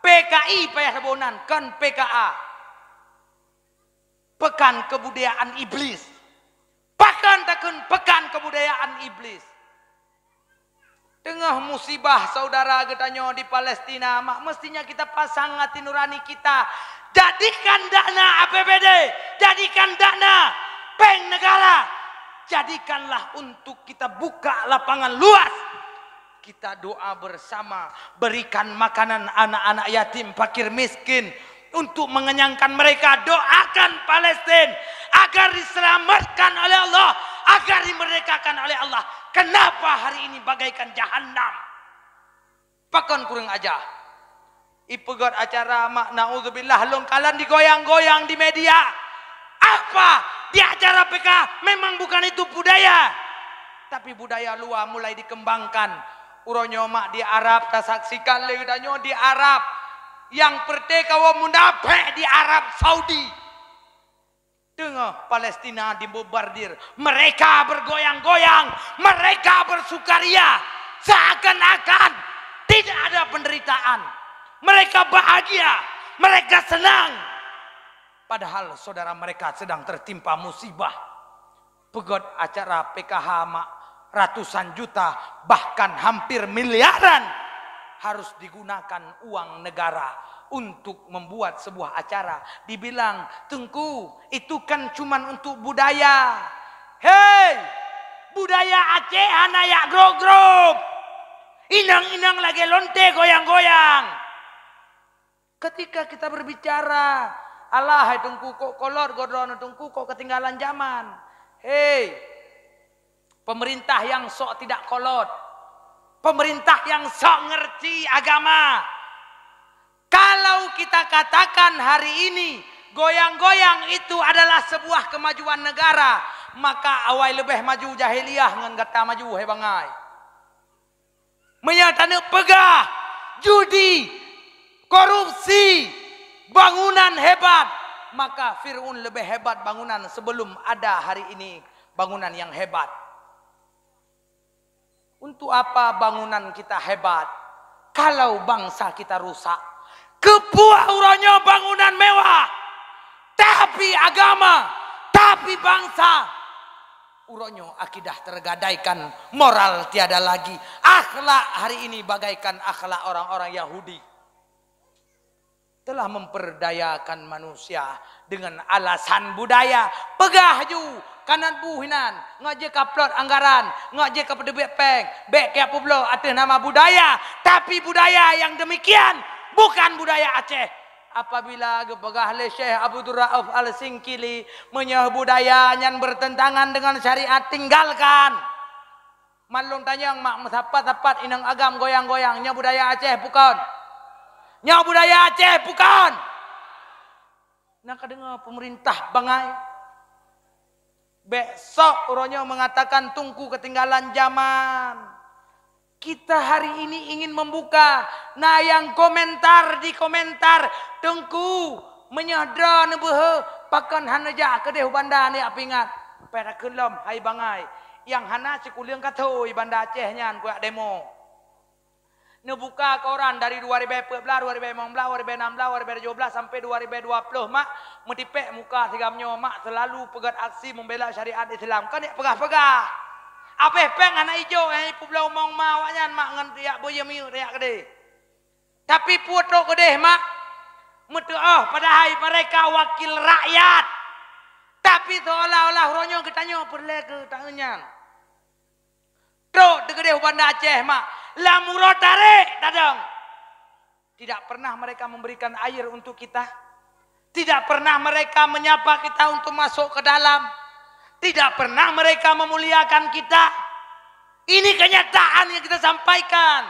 P K I payah saboh nan, kon P K A. Pekan Kebudayaan Iblis. Pakon takheun Pekan Kebudayaan Iblis? Teungoh musibah saudara geutanyoe di Palestina, mak, mestinya kita pasang hati nurani kita. Jadikan dana A P B D, jadikan dana péng negara, jadikanlah untuk kita buka lapangan luas. Kita doa bersama, berikan makanan anak-anak yatim, fakir miskin, untuk mengenyangkan mereka. Doakan Palestina agar diselamatkan oleh Allah, agar dimerdekakan oleh Allah. Kenapa hari ini bagaikan jahanam? Pakon kureueng aja. Ipeugét acara mak, naudzubillah, lôn kalon digoyang-goyang di media. Apa di acara P K H memang bukan itu budaya, tapi budaya luar mulai dikembangkan. Uroe nyoe mak di Arab, tasaksikan lé geutanyoe di Arab, nyang peureute kaum munafék di Arab Saudi. Teungoh Palestina dibombardir, mereka bergoyang-goyang, mereka bersukaria, seakan-akan tidak ada penderitaan. Mereka bahagia, mereka senang. Padahal saudara mereka sedang tertimpa musibah. Peugöt acara P K H mak ratusan juta, bahkan hampir miliaran harus digunakan uang negara untuk membuat sebuah acara. Dibilang, "Teungku, itu kan cuman untuk budaya." Hei, budaya Aceh hana jak grôp-grôp. Inong-inong lagèe lonte goyang-goyang. Ketika kita berbicara, "Alah, hai Teungku, kok kolot goh droeneuh Teungku, kok ketinggalan zaman." Hei, pemerintah yang sok tidak kolot, pemerintah yang sok ngerti agama. Kalau kita katakan hari ini goyang-goyang itu adalah sebuah kemajuan negara, maka awai leubeh maju jahiliyah ngon gata maju, hai bangai. Meunyoe taneuk peugah judi, korupsi, bangunan hebat, maka Fir'aun leubeh hebat bangunan sebelum ada hari ini bangunan yang hebat. Untuk apa bangunan kita hebat kalau bangsa kita rusak? Keupeue uroe nyoe bangunan mewah, tapi agama, tapi bangsa, uroe nyoe akidah tergadaikan, moral tiada lagi. Akhlak hari ini bagaikan akhlak orang-orang Yahudi. Telah memperdayakan manusia dengan alasan budaya. Peugah ju, kanat bu hinan, ngat jeuet kaplot anggaran, ngat jeuet kapeuteubiet péng, bék kajak peubloe ateueh nama budaya. Tapi budaya yang demikian bukan budaya Aceh. Apabila geupeugah lé Syekh Abdul Rauf Al-Singkili, meunyoe budaya nyan bertentangan dengan syariat, tinggalkan. Mandum tanyong mak meusapat-sapat inong agam goyang-goyang, nyoe budaya Aceh bukon? Nyoe budaya Aceh bukon? Na kadeungoe pemerintah bangai. Bék sok uroe nyoe mengatakan Teungku ketinggalan zaman. Kita hari ini ingin membuka. Na nyang komentar di komentar, "Teungku, meunyoe droeneuh beuhe, pakon hana jak keudeh u banda neujak pingat?" Payah takheun lom, hai bangai. Nyang hana sikuleueng ka thô i Banda Aceh nyan kujak demo. Neubuka koran dari dua ribèe peuet blah, dua ribèe limong blah, dua ribèe nam blah, dua ribèe tujoh blah sampai dua ribèe dua ploh mak, meutipék muka sigam nyoe mak, selalu peugöt aksi membela syariat Islam. Kan jak peugah-peugah. Abéh péng hana ijo nyang ipeubloe umong ma awaknyan mak ngon jak beuyeuem miyueb jak keudeh. Tapi peue trok keudeh mak? Meutu'oh padahai mereka wakil rakyat. Tapi seolah-olah uroe nyoe geutanyoe peureulèe keu taeu nyan. Trok teukeudeh u Banda Aceh mak, lam uroe tarek tadong. Tidak pernah mereka memberikan air untuk kita. Tidak pernah mereka menyapa kita untuk masuk ke dalam. Tidak pernah mereka memuliakan kita. Ini kenyataan yang kita sampaikan.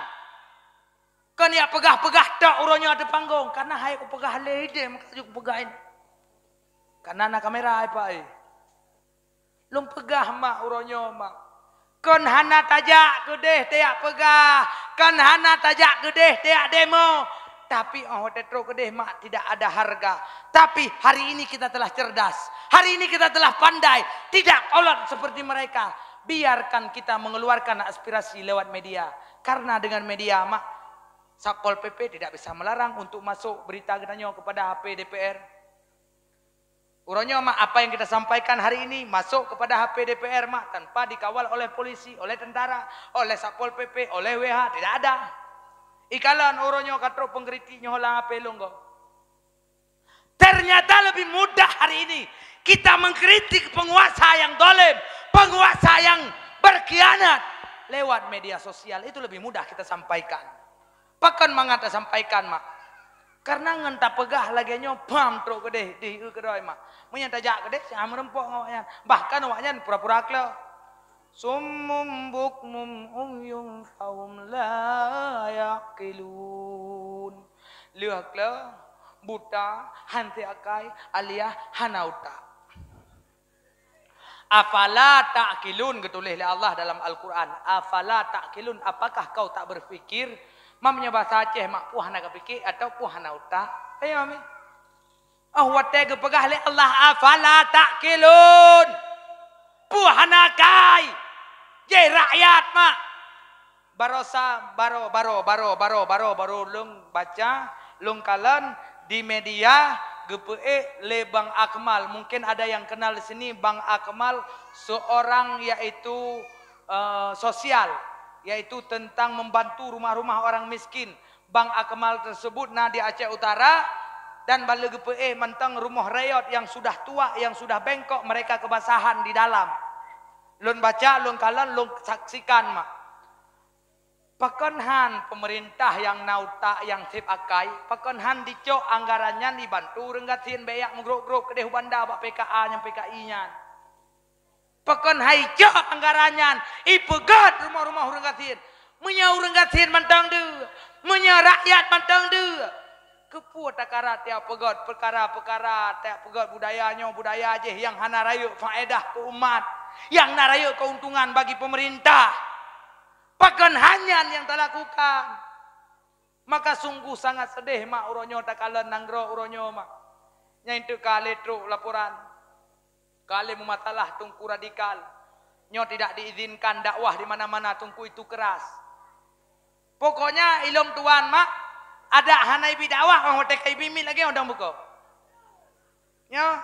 Kon jak peugah-peugah tok uroe nyoe ateueh panggong, karena hai kupeugah lé ideh maka laju kupeugah ini. Karena na kamera ai Pak ai. Lôn peugah mak uroe nyoe mak. Kon hana tajak keudeh tajak peugah, kon hana tajak keudeh tajak demo. Tapi 'oh watèe trok keudeh mak tidak ada harga. Tapi hari ini kita telah cerdas. Hari ini kita telah pandai. Tidak kolot seperti mereka. Biarkan kita mengeluarkan aspirasi lewat media. Karena dengan media mak, Satpol P P tidak bisa melarang untuk masuk berita geutanyoe kepada H P D P R. Uroe nyoe mak, apa yang kita sampaikan hari ini masuk kepada H P D P R mak, tanpa dikawal oleh polisi, oleh tentara, oleh Satpol P P, oleh W H, tidak ada. Ikalon uroe nyoe ka trok pengkritik nyoe lam H P lôn gob. Ternyata lebih mudah hari ini kita mengkritik penguasa yang zalim, penguasa yang berkhianat lewat media sosial. Itu lebih mudah kita sampaikan. Pakon mangat tasampaikan mak? Karena ngon tapeugah lagèe nyoe, bam trok keudeh, dih eu keudroe mak. Meunyoe tajak keudeh, siat meureumpok ngon awaknyan. Bahkan awaknyan pura-pura klok. Summum bukmum umyum fahum la yaqilun. Leuh klok, buta, han sép akai, alias hana utak. "Afala ta'qilun," geutuléh lé Allah dalam Al-Quran. "Afala ta'qilun," apakah kau tak berpikir? Mam nyoe basa Aceh mak, peue hana geupiké atau peue hana utak? Ayo, mi. Oh, watée geupeugah lé Allah, "Afala ta'qilun?" Peue hana kai? Jih rakyat mak. Barosa, baro, baro, baro, baro, baro, baro lôn baca, lôn kalon di media geupeuék lé Bang Akmal. Mungkin ada yang kenal di sini, Bang Akmal seorang yaitu, eh, sosial, yaitu tentang membantu rumah-rumah orang miskin. Bang Akmal tersebut na di Aceh Utara dan bala geupeuék mantong rumoh rayot yang sudah tuak, yang sudah bengkok, mereka kebasahan di dalam. Lôn baca, lôn kalon, lôn saksikan mak. Pakon han peumeurintah nyang na utak nyang seb akai, pakon han jicok anggaran nyan jibantu ureuëng gasien bék jak meugrôp-grôp keudeh u banda bak P K A nyang P K I nyan? Pakon han jicok anggaran nyan jipeugét rumoh-rumoh ureuëng gasien? Meunyoe ureuëng gasien mantong deuh, meunyoe rakyat mantong deuh, keupeue takarat tajak peugét peukara-peukara, tajak peugét budaya nyoe budaya jih nyang hana rayeuk faedah keu umat, nyang na rayeuk keuntungan bagi peumeurintah? Pakon han nyan nyang talakukan? Maka sungguh sangat sedih mak uroe nyoe takalon nanggroe uroe nyoe mak. Nyang teuka lé trok laporan. Ka lé meumasalah Teungku radikal. Nyoe tidak diizinkan dakwah di mana-mana Teungku itu keras. Pokoknya ilom tuan mak, adak hana ibi dakwah, oh, watée ka ibi miet lagée odong buko. Nyoe,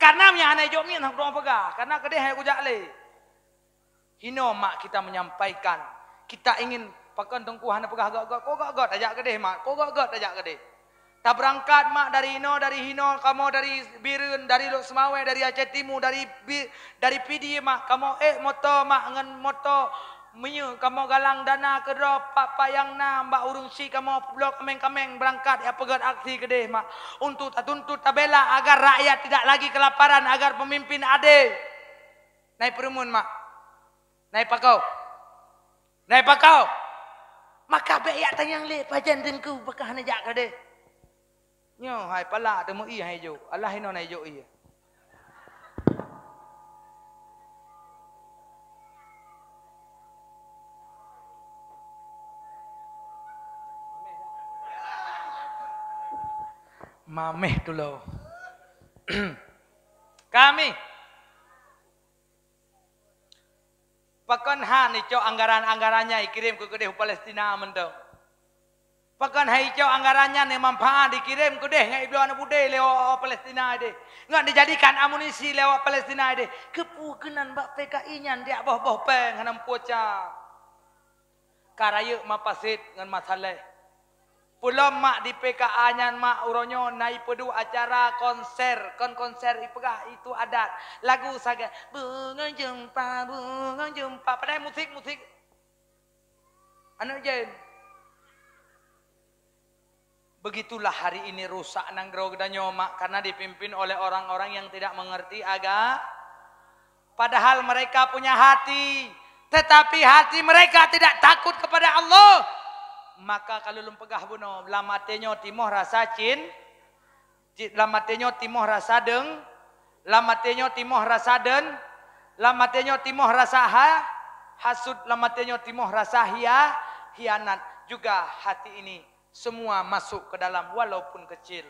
karena meunyoe hana ijok miet, hana peugah, karena keudeh hai kujak lé. Hinoe mak kita menyampaikan, kita ingin pakon Teungku hana peugah göt-göt, ko göt-göt tajak keudeh mak, ko göt-göt tajak keudeh. Tabeurangkat mak dari inoe, dari hinoe, kamoe dari Bireuen, dari Lhokseumawe, dari Aceh Timu, dari Bi-, dari Pidie mak, kamoe ék moto mak ngon moto minyeuk, kamoe galang dana keudroe pat-pat nyang na bak ureuëng syiek kamoe peubloe kaméng-kaméng beurangkat jak peugét aksi keudeh mak, untuk tatuntut tabela agar rakyat tidak lagi kelaparan, agar pemimpin adé. Nai peureumeun mak. Nai pakau. Nai pakau. Maka bék jak tanyong lé pajan Teungku pakon hana jak keudeh. Nyoe hai pala teumeu ié hai jok. Alah inoe nai jok ié. Mameh tulo. Kami. Pakon han icok anggaran-anggaran nyan ikirém keu keudeh u Palestina mantong? Pakon han icok anggaran nyan nyang manfaat ikirém keudeh ngon ibloe aneuk budé lewat Palestina deh, ngon dijadikan amunisi lewat Palestina deh? Keupeue keunan bak P K I nyan jak boh-boh péng hana meupuca? Ka rayeuk mapasit ngon masaléh. Peulom mak di P K A nyan mak uroe nyoe na ipeuduek acara konser, kon konser ipeugah itu adat. Lagu sagai, "Bunga jumpa, bunga jumpa." Padahai musik-musik aneuk jén. Begitulah hari ini rusak nanggroe geutanyoe mak, karena dipimpin oleh orang-orang yang tidak mengerti aga-, padahal mereka punya hati, tetapi hati mereka tidak takut kepada Allah. Maka kalau lôn peugah bunoe, lam até nyoe timoh rasa cin-, ci-, lam até nyoe timoh rasa deung, lam até nyoe timoh rasa deun, lam até nyoe timoh rasa ha-, hasut, lam até nyoe timoh rasa hia-, hianat. Juga hati ini semua masuk ke dalam walaupun kecil.